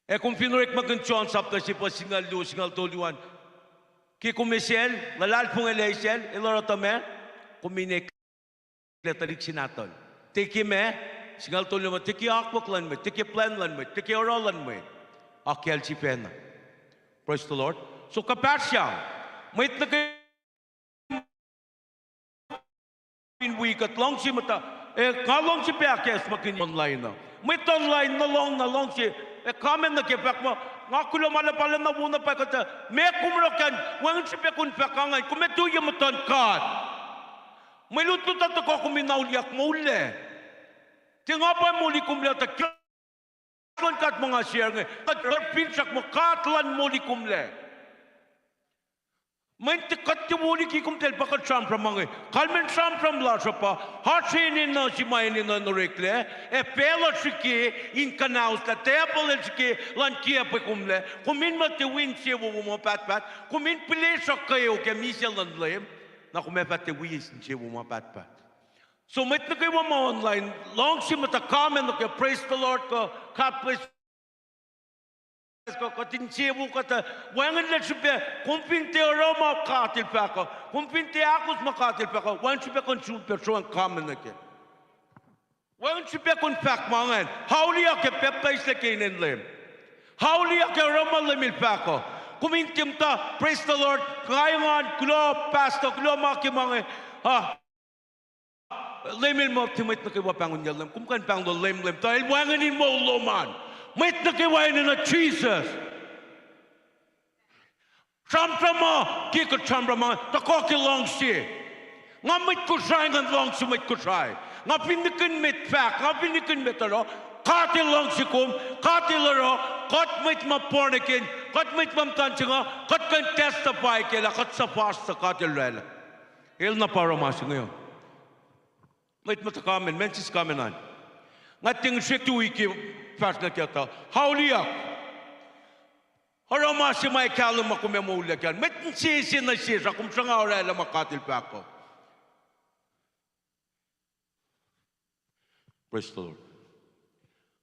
Ac kom fin orekmakihn John sapta se fuhs singucul luo, singucul tolu an. Ke kom esacl, luhlahlfongi lah esacl, El oruh tuh meac? Kom in eklac tuhlihk se nahtuhl. Tiac ke meac? Singucul tolu ma tiac ke akwuck luhn mwet, tiac ke plwacn luhn mwet, tiac ke oruh luhn mwet. Ac kacl sifacna. Praise the Lord. So kuhpahsryang. Mwet nuh ke in wi kuht luhngse muhta, eh, nga luhngse pac ahkacsmakihn online uh. Mwet online nuh lohng, nuh luhngse, eh, comment nuh ke fahk muh, nga kuloh ma luhlahp lah na wo na pa kuht uh, meac kom oruh kac, wacngihn srihpac kom fahk ingacn, kom ac tuyak muhtuhn God. Mwe lutlut uh tuhkuh kom in auliyak moullac. Tiac nga pa moli komlac tuh luhn God ma nga share inge, kuht finsrak muh God luhn moli komlac. Mweyen tiac kuht tiac wo liki komtacl pa kuht sramsram inge. Kalmacn sramsram lasr uh pa, oasr enenuh se ma enenuh in oreklac, ac facluh srihke in kuhnahoslah, tepuhl el srihke luhn kiacpwe komlac. Kom in muh tiac wi insewowo ma pahtpaht, kom in pihlesruh kweok ac misac luhn Leum, na kom ac fah tiac wi insewowo ma pahtpaht. So mwet nuh kwewa ma online, luhngse muhta comment nuh ke praise the Lord kuh God bless kuh kuht insewowo kuht uh, wacngihnlac srihpac, kom fin tiac oruh ma God El fahk uh, kom fin tiac ahkos ma God El fahk uh, wacngihn srihpac kom sulpac sruan comment nuh kac. Wacngihn srihpac kom fahk ma ingacn, auliyak ac pacptaislac ke inen Leum. Auliyak ac oruh ma Leum El fahk uh. Kom in tiac muhta praise the Lord, nga engan, kuloh pastor, kuloh ma ke ma inge, ah, Leum El muh tiac mwet nuh kwewa pahngonyuck Leum, kom kuh in pahngon Leum, Leum, tuh El wacngihn in moul lom an. Mwet nuh kwewa enenuh Jisus. Sramsram uh, ke kuht sramsram uh, tuhkuh ke luhngse. Nga mwet Kosrae, ngan luhngse mwet Kosrae. Nga fin nihkihn met fahk, nga fin nihkihn met oruh, God El luhngse kom, God El oruh, kuht mwet ma born again, kuht mwet ma muhta se inge, kuht kuh in testify kac lah kuht suhfal suc God El oraclah. El na pa oruh ma se inge uh. Mwet muhta comment, meac sis comment an? Nga tiac srek tui ke fahsr nuh kac tuh, auliyak. Oruh ma se ma ac kahlwem ma kom ac moulyak an. Mwet insese nuh sesr ah, kom sruhnga oraclah ma God El fahk uh. Praise the Lord.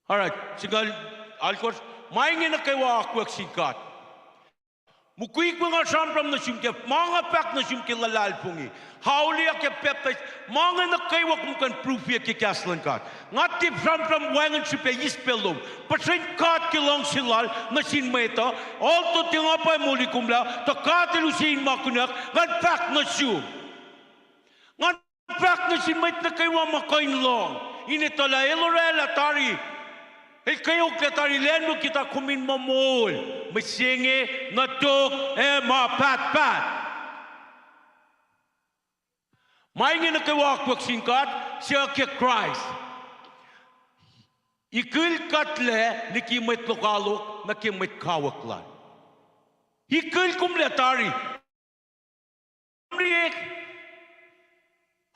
All right, singucul alkosr, ma inge nuh kwewa akwuck sin God. Mukwikwi nga sramsram nuh sum ke, ma nga fahk nuh sum ke luhlahlfongi, auliyak ac pacptais, ma inge nuh kwewa kom kuh in prove-ye ke kahs luhn God. Nga tiac sramsram wacngihn srihpac eis pac lom. Puhsren God ke luhngse Lal nuh sin mwet uh, although tiac nga pa moli komlac, tuh God El use in ma kunuck, ngan fahk nuh sum. Ngan fahk nuh sin mwet nuh kwewa ma kuh in lohng, in etuh lah El oraclah tari, El kweoklah tari, lacnmukita kom in muh moul, mihsenge, nuh tok, ac ma pahtpaht. Ma inge nuh kwewa akwuck sin God, suc ke Kraist. Ikihl kuhtlac liki mwet lokoalok nuh ke mwet kawuck lal. Ikihl komlac tari.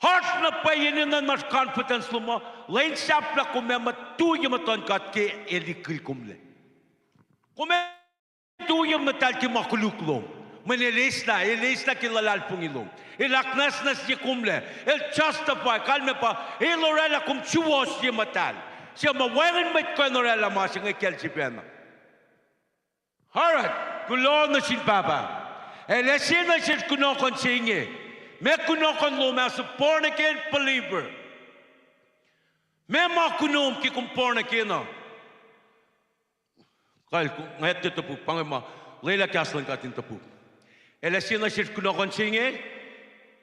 Oasr na pwacye enenuh in oasr confidence lom uh, lwen sahflah kom ac muh tuyak muhtuhn God ke El ikihl komlac. Kom ac tuyak muhtahl ke ma koluk lom. Mweyen El eislah, El eislah ke luhlahlfongi lom. El ahknwacsnwacsye komlac. El justify, kalmac pa, El oraclah kom suwohs ye muhtahl. Suc ma wacngihn mwet kuh in oraclah ma se inge kacl sifacna. All right, kuloh nuh sin Pahpah. El ase nuh sesr kunohkohn se inge. Meac kunohkohn lom as a born again believer? Meac ma kunom ke kom born again uh? Kal, nga etuh topuk, pa inge ma lwelah kahs luhn God in topuk. El ase nuh sesr kunohkohn se inge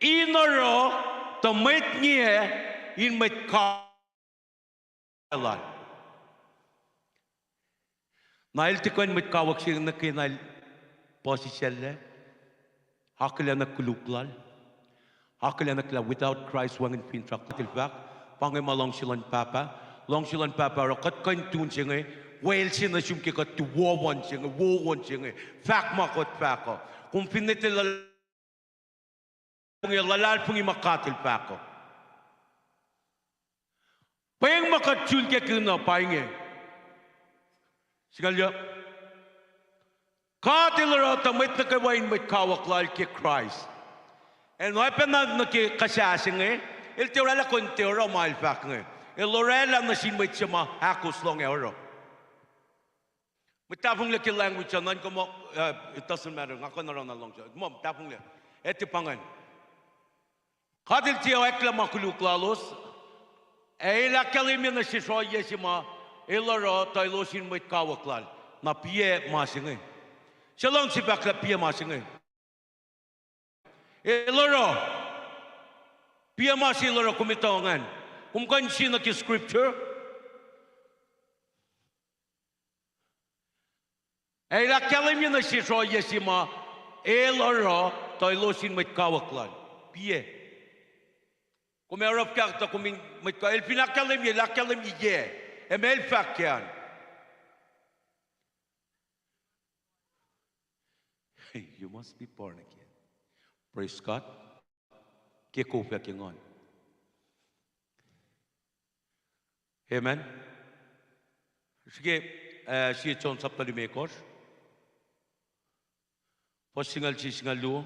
in oruh tuh mwet ngiac in mwet kawuck lal. Na El tiac kuh in mwet kawuck se inge nuh ke na El puhsisacllac, akihlen koluk lal, akihlen lah without Christ wacngihn finsrak. Kuht El fahk, pa inge ma luhngse luhn Pahpah. Luhngse luhn Pahpah oruh kuht kuh in tu se inge, wel se nuh sum ke kuht tu wowon se inge, wowon se inge, fahk ma kuht fahk uh. Kom fin etuh luhlahlfongi, luhlahlfongi ma God El fahk uh. Pweng ma kuht sulkackihn uh pa inge. Singucul yuc. God El oruh tuh mwet nuh kwewa in mwet kawuck lal ke Kraist. Ac oacpacna nuh ke kuhsah se inge, El tiac oraclah kuh in tiac oruh ma El fahk inge. El oraclah nuh sin mwet se ma ahkos lohng ac oruh. Mwet tahfonglac ke language uh, nuhnkuh muh, uh, it doesn't matter, nga kuh in oruh na luhngse. Muh tahfonglac, etuh pa ingacn. God El tiac oacklah ma koluk lalos, ac El ahkkahlwemye nuh sesr ohiyac se ma El oruh tuh elos in mwet kawuck lal. Na piyac ma se inge? Suc luhngse fahk lah piyac ma se inge? El oruh. Piyac ma se El oruh, kom etuh ingacn? Kom kuh in sie nuh ke scripture. Ac El ahkkahlwemye nuh sesr ohiyac se ma El oruh tuh elos in mwet kawuck lal. Piyac? Kom ac oruh fuhkah tuh kom in mwet ka-, El fin ahkkahlwemye, El ahkkahlwemye yac? Ac meac El fahk kac an? You must be born again. Praise God. Ke kof ac ke nguhn. Amen. Srihke, ah, sie John sapta limekohsr, fuhs singucul sie, singucul luo.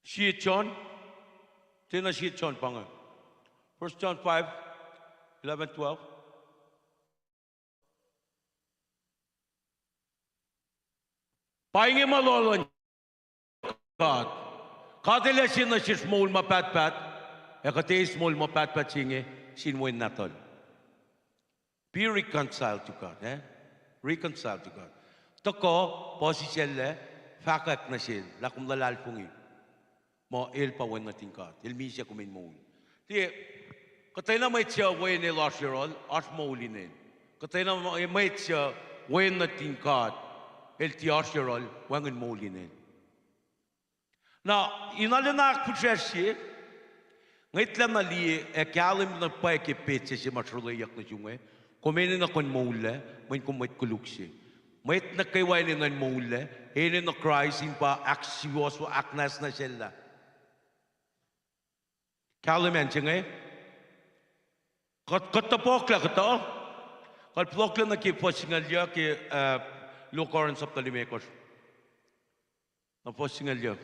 Sie John, tiacna sie John pa inge. First John five, eleven, twelve. Pa inge ma loh luhn God. God El ase nuh sesr moul ma pahtpaht, ac kuht eis moul ma pahtpaht se inge sin Wen Nahtuhl. Be reconciled to God, eh? Reconciled to God. Tuhkuh, puhsisacllac, fahkwack nuh Sel lah kom luhlahlfongi muh El pa Wen nuhtin God, El misac kom in moul. Tiac, kuhtwena mwet suc Wen El oasr yohrohl, oasr moul in El. Kuhtwena mwet suc Wen nuhtin God El tiac oasr yohrohl, wacngihn moul in El. Na, in arulacna ahkfihsracsrye, ngwetlah na liye ac kahlwem na pwacye ke petsac se ma srolohiyuck nuh sum inge, kom enenuh kuh in moullac mweyen kom mwet koluk se. Mwet nuh kwewa enenuh in moullac, enenuh Kraist in pa ahksuwohs, ahknwacsnwacsyelah. Kahlwem an se inge. Kuht, kuht topuklah kuhtuh. Kuht fohlohklah nuh ke fuhs singucul yuc ke, ah, luo Corinth sapta limekohsr. Na fuhs singucul yuc.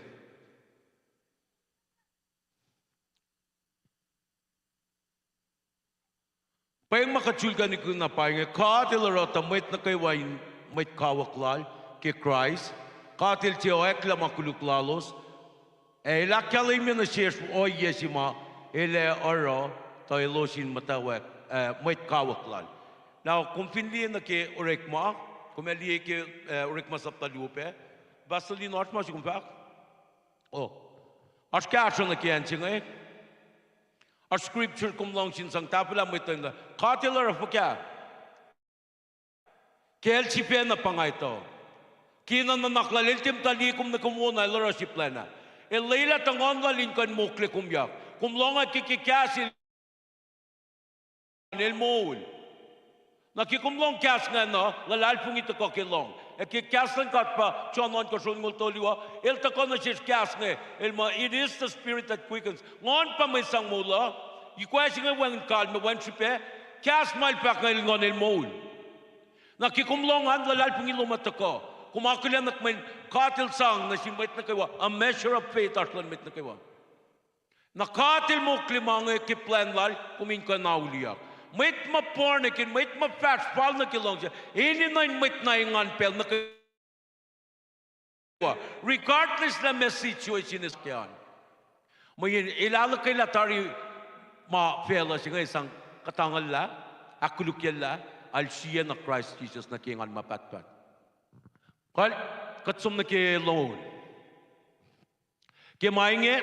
Pweng ma kuht sulkackihn na pa inge, God El oruh tuh mwet nuh kwewa in mwet kawuck Lal ke Kraist. God El tiac oacklah ma koluk lalos, ac El ahkkahlwemye nuh sesr ohiyac se ma El ac oruh tuh elos in muhtwacwacack, ah, mwet kawuck Lal. Na kom fin liye nuh ke orekma, kom ac liye ke, ah, Orekma sapta luo pac. Pastor Lin, oasr ma se kom fahk? Oh. Oasr kahsruh nuh ke acn se inge. Oasr scripture kom lohng sin sang tahfwelah mwet uh lah God El oruh fuhkah. Ke El sifacna pa nga etuh. Ke na nuhnak lal El tiac muhta liye kom nuh kom wona El oruh sifacna. El lwelah tuh nguhn lal in kuh in mokle kom yak. Kom lohng ke, ke kahs El moul. Na ke kom lohng kahs ingacn uh, luhlahlfongi tuhkuh ke lohng. Ac ke kahs luhn God pa John ohnkohsr onngoul tolu uh, El tuhkuh nuh sesr kahs inge, El muh, it is the spirit that quickens. Nguhn pa mwe sang moul uh, ikoac se inge wacngihn kalmac, wacngihn srihpac, kahs ma El fahk inge El nguhn El moul. Na ke kom lohng an, luhlahlfongi lom uh tuhkuh. Kom akihlen mweyen God El sang nuh sin mwet nuh kwewa, a measure of faith oasr luhn mwet nuh kwewa. Na God El mokle ma inge ke plwacn Lal, kom in kuh in auliyak. Mwet ma born again, mwet ma fahsr fal nuh ke luhngse, enenuh in mwet na engan pacl nuh kwewa, regardless lah ma situation is ke an. Mweyen El ahluhkwelah tari ma facluh se inge sang kuhtanglah, ahkkolukyacllah, el sie na Kraist Jisus nuh ke engan ma pahtpaht. Kal, kuht som nuh ke loan. Ke ma inge,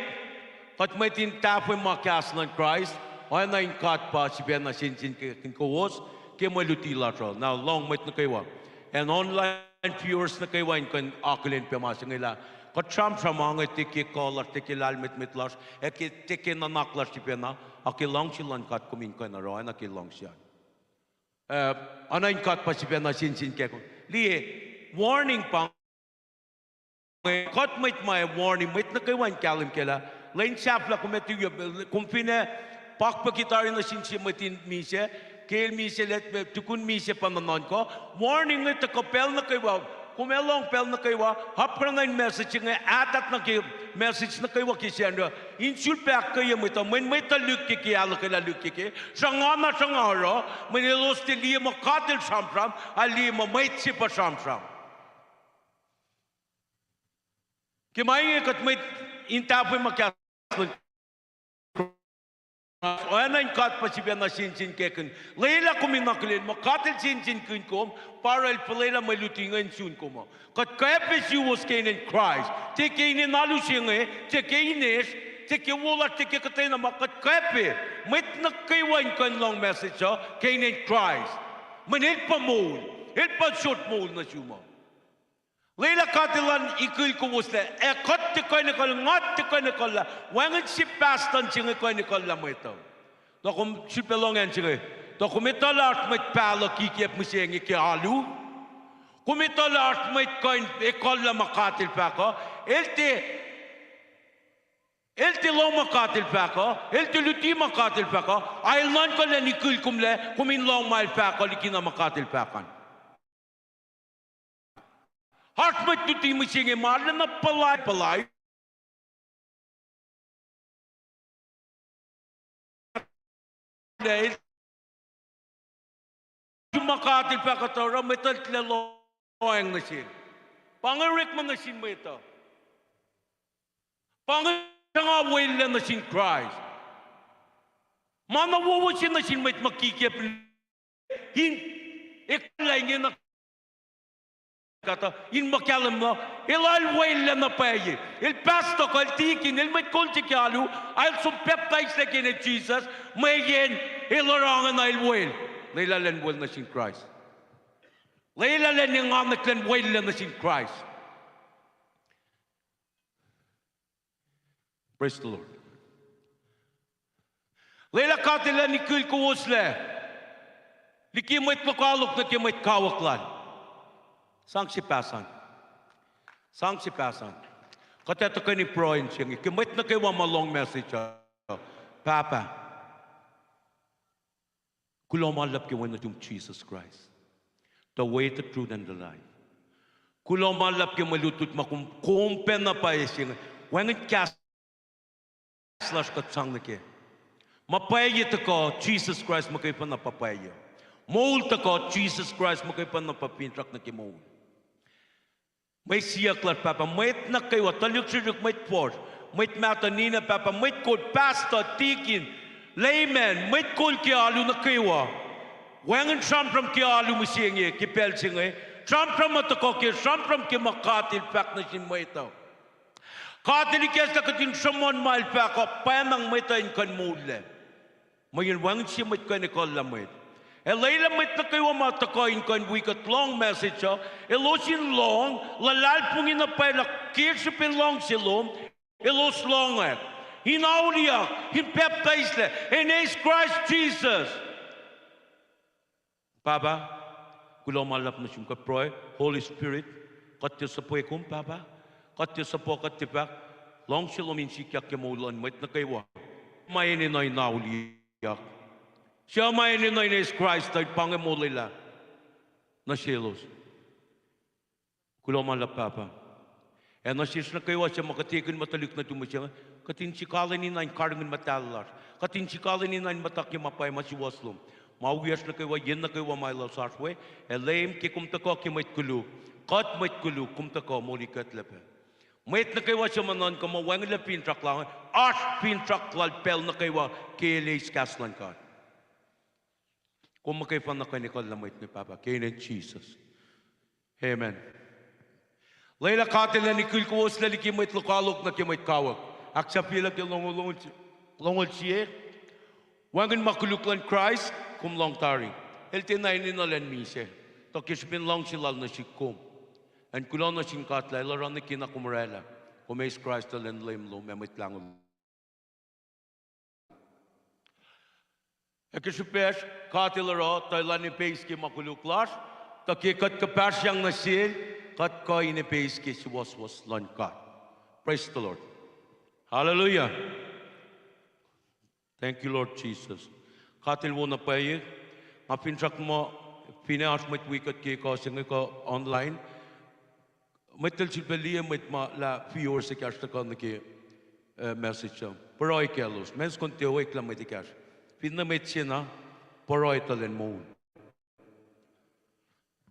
kuht mwet in tahfwelah ma kahs luhn Kraist, oacna in God pa sifacna sensen ke kowos, ke mwe luti lasr uh. Na lohng mwet nuh kwewa. Acn online viewers nuh kwewa in kuh in akihlen pac ma se inge lah kuht sramsram ma inge tiac ke kuh lasr, tiac ke lahlmwetmwet lasr, ac ke tiac ke nuhnak lasr sifacna, a ke luhngse luhn God kom in kuh in oruh oacna ke luhngse an. Oacna in God pa sifacna sensen ke kowos. Liye, warning pa inge, kuht mwet ma ac warning mwet nuh kwewa in kahlwem kac lah lwen sahflah kom ac tu, kom finne pakpucki tari nuh sin sie mwet in misac, ke el misac, tukun misac pa nuhnuhnkuh. Warning inge tuhkuh pacl nuh kwewa. Kom ac lohng pacl nuh kwewa, apkuhran in message inge, atat nuh ke message nuh kwewa ke Sacnri uh, in sulpac ahkkweye mwet uh, mweyen mwet uh lihkeke, ahluhkwelah lihkeke, sruhnga na sruhnga oruh, mweyen elos tiac liye ma God El sramsram, a liye ma mwet se pa sramsram. Ke ma inge kuht mwet in tahfwelah ma kahs luhn oacna in God pa sifacna sensen ke kowos. Lwelah kom in akihlen muh God El sensenkihn kom, pa oruh El fuhlwelah mwe luti inge in sun kom uh. Kuht kwacfe suwos ke inen Kraist. Tiac ke inen alu se inge, tiac ke inesr, tiac ke wo lasr, tiac ke kuhtwena ma, kuht kwacfe mwet nuh kwewa in kuh in lohng message uh ke inen Kraist. Mweyen El pa moul, El pa sot moul nuh sum uh. Lwelah God Elan ikil kowoslac, ac kuht tiac kuh in ekuhllah, nga tiac kuh in ekuhllah, wacngihn sie pastor se inge kuh in ekuhllah mwet uh. Tuh kom sifilpac lohng acn se inge, tuh kom etuh lah oasr mwet pahluh kikiacp mihsenge ke alu. Kom etuh lah oasr mwet kuh in ekuhllah ma God El fahk uh, el tiac, el tiac lohng ma God El fahk uh, el tiac luti ma God El fahk uh, a El nuhnkuh elan ikil kom lac kom in lohng ma El fahk uh likina ma God El fahk an. Oasr mwet luti mihsenge ma arulacna puhlaik, puhlaik. Lac, ma God El fahk uh tuh oruh mwet uh tilac lohacng nuh sel. Pa inge orekma nuh sin mwet uh. Pa inge sruhnga weluhl nuh sin Kraist. Ma na wowo se nuh sin mwet ma kikiacp in ekuhllah inge na kuhtuh in ma kahlwem uh, el ac weluhl na pwacye. El pastor kuh el tikin, el mwet kol se ke alu, a el som pacptaislac ke inen Jisus, mweyen el oruh ingena el wel. Lwelah elan wel nuh sin Kraist. Lwelah elan engan elan weluhl nuh sin Kraist. Praise the Lord. Lwelah God Elan ikil kowoslac liki mwet lokoalok nuh ke mwet kawuck Lal. Sang se pahsan. Sang se pahsan. Kuht ac tuhkweni pruhe in se inge ke mwet nuh kwewa ma lohng message uh. Pahpah, kuloh ma luhlahp ke Wen nuhtum Jisus Kraist, the way, the truth, and the life. Kuloh ma luhlahp ke mwe lutlut ma kom, kom pacna pwacye se inge. Wacngihn kahs lasr kuht sang nuh kac. Ma pwacye tuhkuh, Jisus Kraist muhkwena pa pwacye. Moul tuhkuh, Jisus Kraist muhkwena pa finsrak nuh ke moul. Mwe siyuck lasr, Pahpah, mwet nuh kwewa, tuhlihk srihsrihk, mwet fuhsr, mwet mahtuh, ninac, pahpah, mwet kol, pastor, tikin, layman, mwet kol ke alu nuh kwewa. Wacngihn sramsram ke alu mihsenge ke pacl se inge. Sramsram ma tuhkuh ke, sramsram ke ma God El fahk nuh sin mwet uh. God El ikacslah kuht in sruhmuhn ma El fahk uh, pwacnwacng mwet uh in kuh in moullac. Mweyen wacngihn sie mwet kuh in ekuhllah mwet. Ac lwelah mwet nuh kwewa ma tuhkuh in kuh in wi kuht lohng message uh, elos in lohng, luhlahlfongi na pwacye lah ke srihpen luhngse lom, elos lohngak, in auliyak, in pacptaislac, in eis Kraist Jisus. Pahpah, kuloh ma luhlahp nuh sum, kuht pruhe, Holy Spirit, kuht tiac suhpwe kom, Pahpah, kuht tiac suhpwe, kuht tiac fahk, luhngse lom in sikyak ke moul luhn mwet nuh kwewa. Ma enenuh in auliyak, suc ma enenuh in eis Kraist uh, pa inge molwelah nuh selos. Kuloh ma luhlahp Pahpah. Ac nuh sesr nuh kwewa suc ma kuht ekihn muh tuhlihk nuhtum se inge, kuht in sikalweni na in karihngihn muhtahl lasr. Kuht in sikalweni na in muhta ke ma pwacye ma suwohs lom. Ma wiyacsr nuh kwewa, yen nuh kwewa ma elos oasr we, ac Leum ke kom tuhkuh ke mwet koluk, kuht mwet koluk, kom tuhkuh molikuhtlac pac. Mwet nuh kwewa suc ma nuhnkuh muh wacngihnlac finsrak lal, oasr finsrak lal pacl nuh kwewa ke el eis kahs luhn God. Kom muhkwena kuh in ekuhllah mwet inge Pahpah, ke inen Jisus. Amen. Lwelah God Elan ikihl kowoslac liki mwet lokoalok nuh ke mwet kawuck. Ahksahfyelah ke longoul sie, wacngihn ma koluk luhn Kraist, kom lohng tari. El tiacna enenuh elan misac. Tuh ke srihpen luhngse lal nuh sihk kom, acn kuloh nuh sin God lah El oruh nuh ke na kom orwaclah, kom eis Kraist elan Leum lom ac Mwet Lahngo. Ac ke srihpacsr, God El oruh tuh Elan eis ke ma koluk lasr, tuh ke kuht kuhpahsryang nuh Sel, kuht kuh in eis ke suwohswohs luhn God. Praise the Lord. Hallelujah. Thank you, Lord Jesus. God El wo na pwacye. Nga finsrak muh finne oasr mwet wi kuht ke ekuh se inge kuh online, mwet el sifilpac liye mwet ma lah viewers ekahsr tuhkuh nuh ke, eh, message uh. Pruhe kaclos. Mens kon tiac oeklac mwet ekahsr. Finne mwet se na, pruhe tuh elan moul.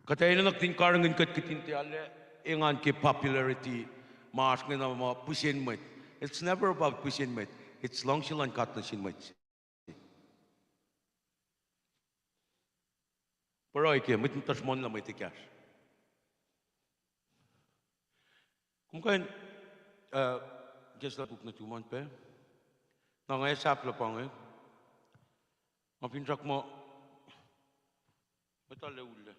Kuht enenuh kuht in karihngihn kuht kihtin tiac arlac engan ke popularity ma oasr inge na ma pihsen mwet. It's never about pihsen mwet. It's luhngse luhn God nuh sin mwet. Pruhe ke mwet muhta sruhmuhnlah mwet ekahsr. Kom kuh in, uh, ikacslah puk nuhtum an pac. Na nga ac sahflah pa inge. Nga finsrak muh mwet arlac ullac.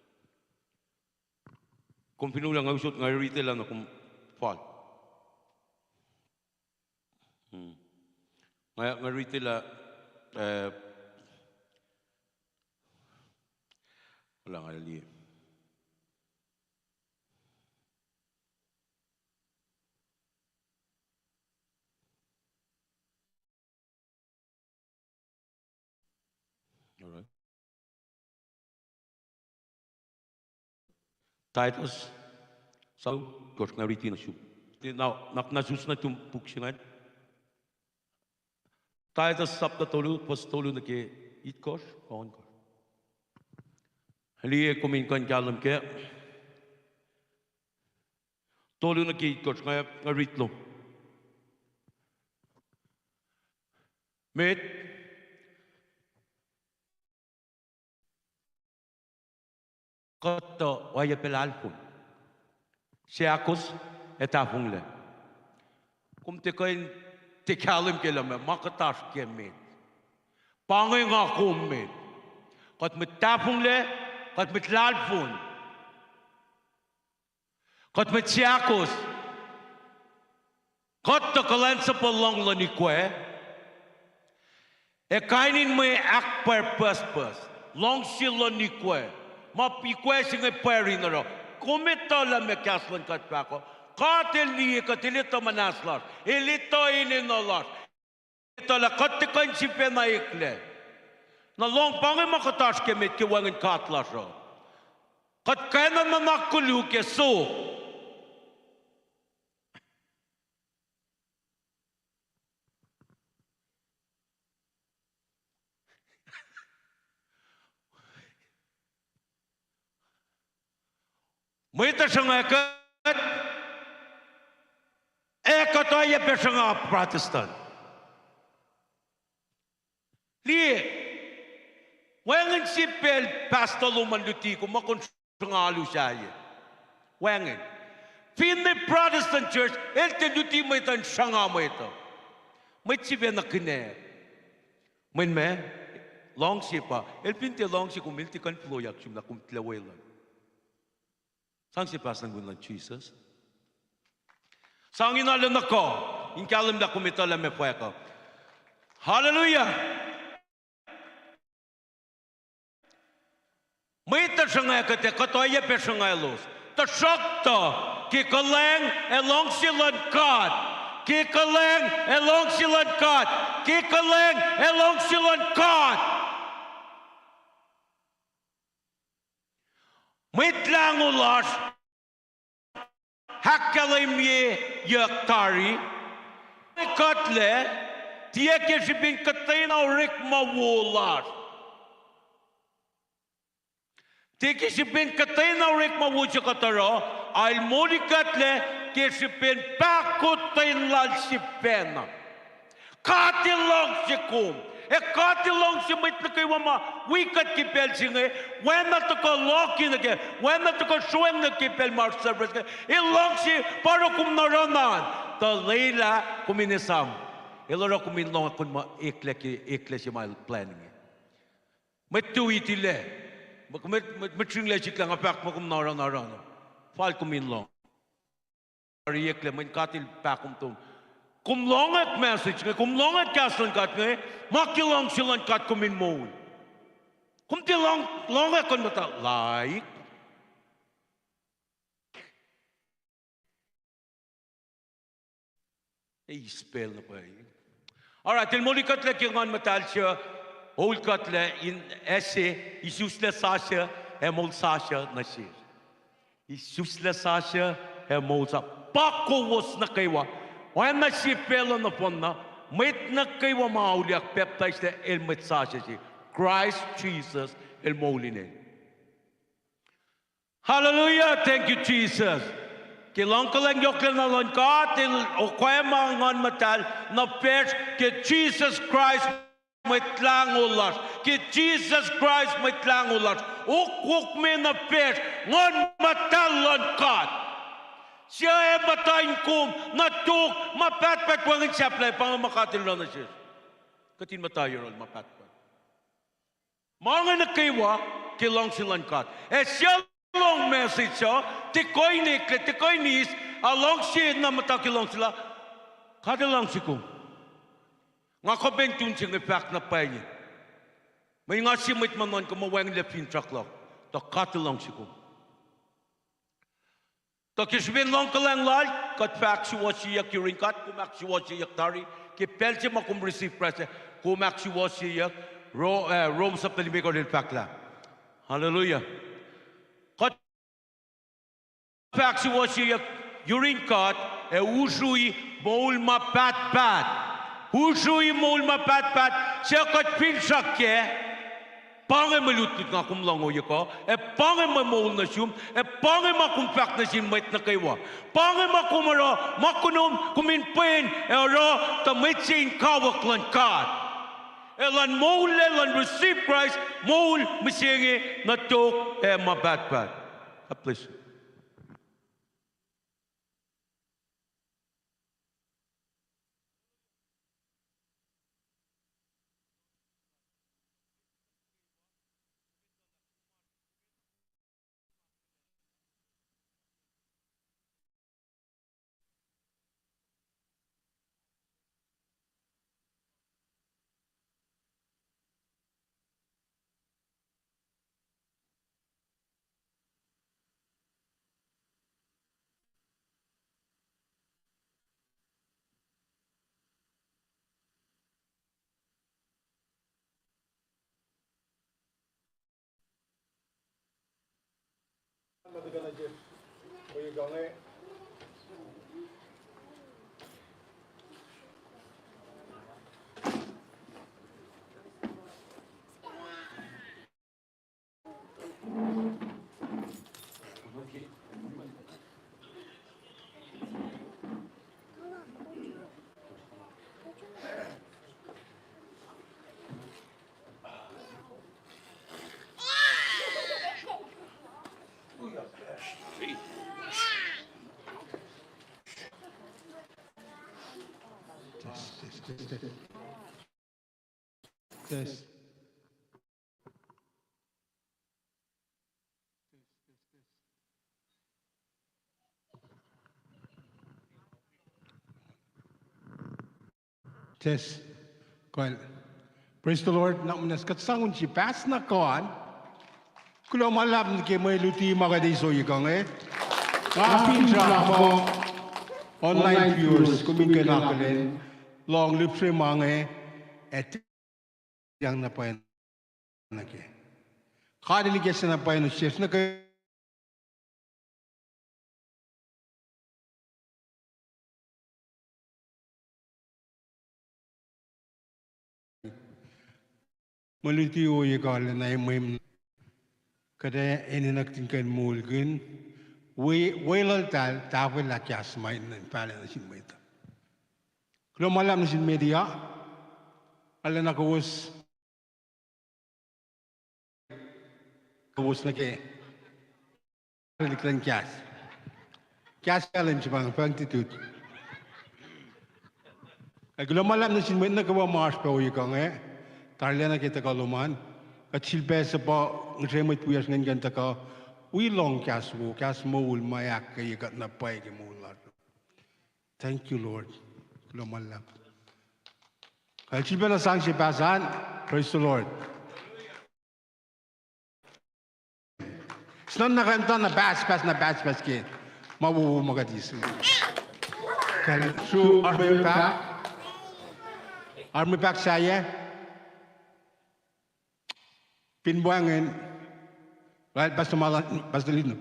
Kom fin ullac nga usot nga ritilah na kom fal. Hmm. Nga, nga ritilah, eh, lah nga liye. All right. Titus, sa, kosr nga riti nuh sum. Na, na, na sus nuhtum puk se ingacn. Titus sapta tolu, fuhs tolu nuh ke itkohsr, ohnkohsr. Liye kom in kuh in kahlwem kac. Tolu nuh ke itkohsr, nga, nga rit lom. Met, kuht tuh oacyacpac luhlahlfongi, seahkos, ac tahfonglac. Kom tiac kuh in tiac kahlwem kac lah ma, ma kuht oasr kac met. Pa inge nga kom met. Kuht mwet tahfonglac, kuht mwet luhlahlfongi. Kuht mwet seahkos. Kuht tuh kuhlwacnsapuh luhng luhn ikwac. Ac kain in mwe ahkpwacr pucspucs, luhngse luhn ikwac. Ma ikwac se inge pwacr in oruh. Kom etuh lah ma kahs luhn God fahk uh, God El liye kuht, El etuh muhnahs lasr, El etuh enenuh lasr. Etuh lah kuht tiac kuh in sifacna eklac. Na lohng pa inge ma kuht oasr ke met ke wacngihn God lasr uh. Kuht kena nuhnak koluk ac suk. Mwet uh sruhnga kuht, ac kuht oacyacpac sruhnga Protestant. Liye, wacngihn sie pacl pastor lom an luti kom muh kom sruhnga alu sahyac. Wacngihn. Finne Protestant church, el tiac luti mwet an sruhnga mwet uh. Mwet sifacna kihnac. Mweyen ma, Luhngse pa, el fin tiac luhngse kom, el tiac kuh in flohyak sum lah kom tilac weluhl. Sang sie pahs luhn win luhn Jesus. Sang in alu nuh kuh, in kahlwem lah kom etuh lah meac fwack uh. Hallelujah. Mwet uh sruhnga kuht ac kuht oacyacpac sruhnga elos. Tuhsruhktuh, ke kuhlwacng ac luhngse luhn God, ke kuhlwacng ac luhngse luhn God, ke kuhlwacng ac luhngse luhn God, Mwet Lahngo lasr ahkkahlwemyeyuck tari, kuhtlac, tiac ke srihpen kuhtwena orekma wo lasr. Tiac ke srihpen kuhtwena orekma wo se kuht oruh, a el molikuhtlac ke srihpen pahkotwen lal sifacna. God El luhngse kom. Ac God El luhngse mwet nuh kwewa ma wi kuht ke pacl se inge, oacna tuhkuh luhk nuh kac, oacna tuhkuh sroacng nuh ke pacl ma oasr suhpres inge. El luhngse pa oruh kom na oruh na an, tuh lwelah kom in esam. El oruh kom in lohng kuh ma eklac ke, eklac se ma el plwacn inge. Mwet tui tilac, mwet, mwet, mwet srinlac sikyak, nga fahk muh kom na oruh na oruh na. Fal kom in lohng. Tari eklac, mweyen God El pahkomuhtom. Kom lohngack message inge, kom lohngack kahs luhn God inge, ma ke luhngse luhn God kom in moul. Kom tiac lohng, lohngack kuh in muhta like. Eis pacl na pwacye. All right, el molikuhtlac ke Nguhn Muhtahl suc, molikuhtlac in ase, isuslac sasuc, ac moul sasuc nuh sesr. Isuslac sasuc, ac moul sa-, pa kowos nuh kwewa. Oacna sie facluh nohfohn na, mwet nuh kwewa ma auliyak pacptaislac el mwet sasuc se. Kraist Jisus el moul in el. Hallelujah, thank you, Jesus. Ke luhngkuhlwacng yohklacna luhn God, el okwacma Nguhn Muhtahl nuh facsr ke Jisus Kraist Mwet Lahngo lasr. Ke Jisus Kraist Mwet Lahngo lasr. Okohkme nuh facsr Nguhn Muhtahl luhn God. Suc ac muhta in kom nuh tok ma pahtpaht wacngihn sahflah, pa inge ma God El oruh nuh sesr. Kuht in muhta yohrohl ma pahtpaht. Ma inge nuh kwewa ke luhngse luhn God. Ac suc lohng message uh, tiac kuh in eklac, tiac kuh in eis, a luhngse na muhta ke luhngse la, God El luhngse kom. Nga kuh pac in tun se inge fahk na pwacye. Mweyen nga sie mwet ma nuhnkuh muh wacngihnlac finsrak luhk, tuh God El luhngse kom. Tuh ke srihpen luhngkuhlwacng Lal, kuht fah ahksuwohsyeyuck yurin God, kom ahksuwohsyeyuck tari, ke pacl se ma kom receive Christ ah, kom ahksuwohsyeyuck, Ro-, eh, Rom sapta limekohsr el fahk lah. Hallelujah. Kuht fah ahksuwohsyeyuck yurin God, ac usrui moul ma pahtpaht. Usrui moul ma pahtpaht, suc kuht finsrak kac, pa inge mwe lutlut nga kom lohng ohiyac kuh, ac pa inge mwe moul nuh sum, ac pa inge ma kom fahk nuh sin mwet nuh kwewa. Pa inge ma kom oruh, ma kunom kom in pwen ac oruh tuh mwet se in kawuck luhn God. Ac luhn moul, ac luhn receive Christ, moul mihsenge nuh tok ac ma pahtpaht. God bless you. Test, test, test, test. Test. Test. Kol. Praise the Lord. Na munas kuht sang un sipahs na kan. Kuloh ma luhlahp nuh ke mwe luti ma kuht eis ohiyac kuh inge. Nga fin srah muh online viewers, kom in kuh in akihlen lohng lihpsre ma inge, ac tiac na pwacye nuh ke. Kalweni ke sacna pwacye nuh sesr nuh ke mwe luti ohiyac kuh lacna emwem. Kuht ac enenuh kihtin kuh in moulkihn. Wi-, weluhltahl tahfwelah kahs ma in pahlah nuh sin mwet. Kuloh ma luhlahp nuh sin media. Arulacna kowos kowos nuh ke lihkluhn kahs. Kahs kahlwem se pa pahngtitut. Ac kuloh ma luhlahp nuh sin mwet nuh kwewa ma oasr pac ohiyac kuh inge, arulacna ke tuhkuh lom an. Kuht sifilpac suhpwacr ngihsre mwet wiyacsr ingacn kuh in tuhkuh wi lohng kahs wo, kahs moul ma ahkkweye kuht na pwacye ke moul lasr. Thank you, Lord. Kuloh ma luhlahp. Kuht sifilpac na sang sipahs an. Praise the Lord. Snon na kuh in tuh na pahspahs, na pahspahs ke ma wowo ma kuht eis. Kal su armwe pac. Armwe pac sahyac. Fin wacngihn, Pastor Malan, Pastor Lino.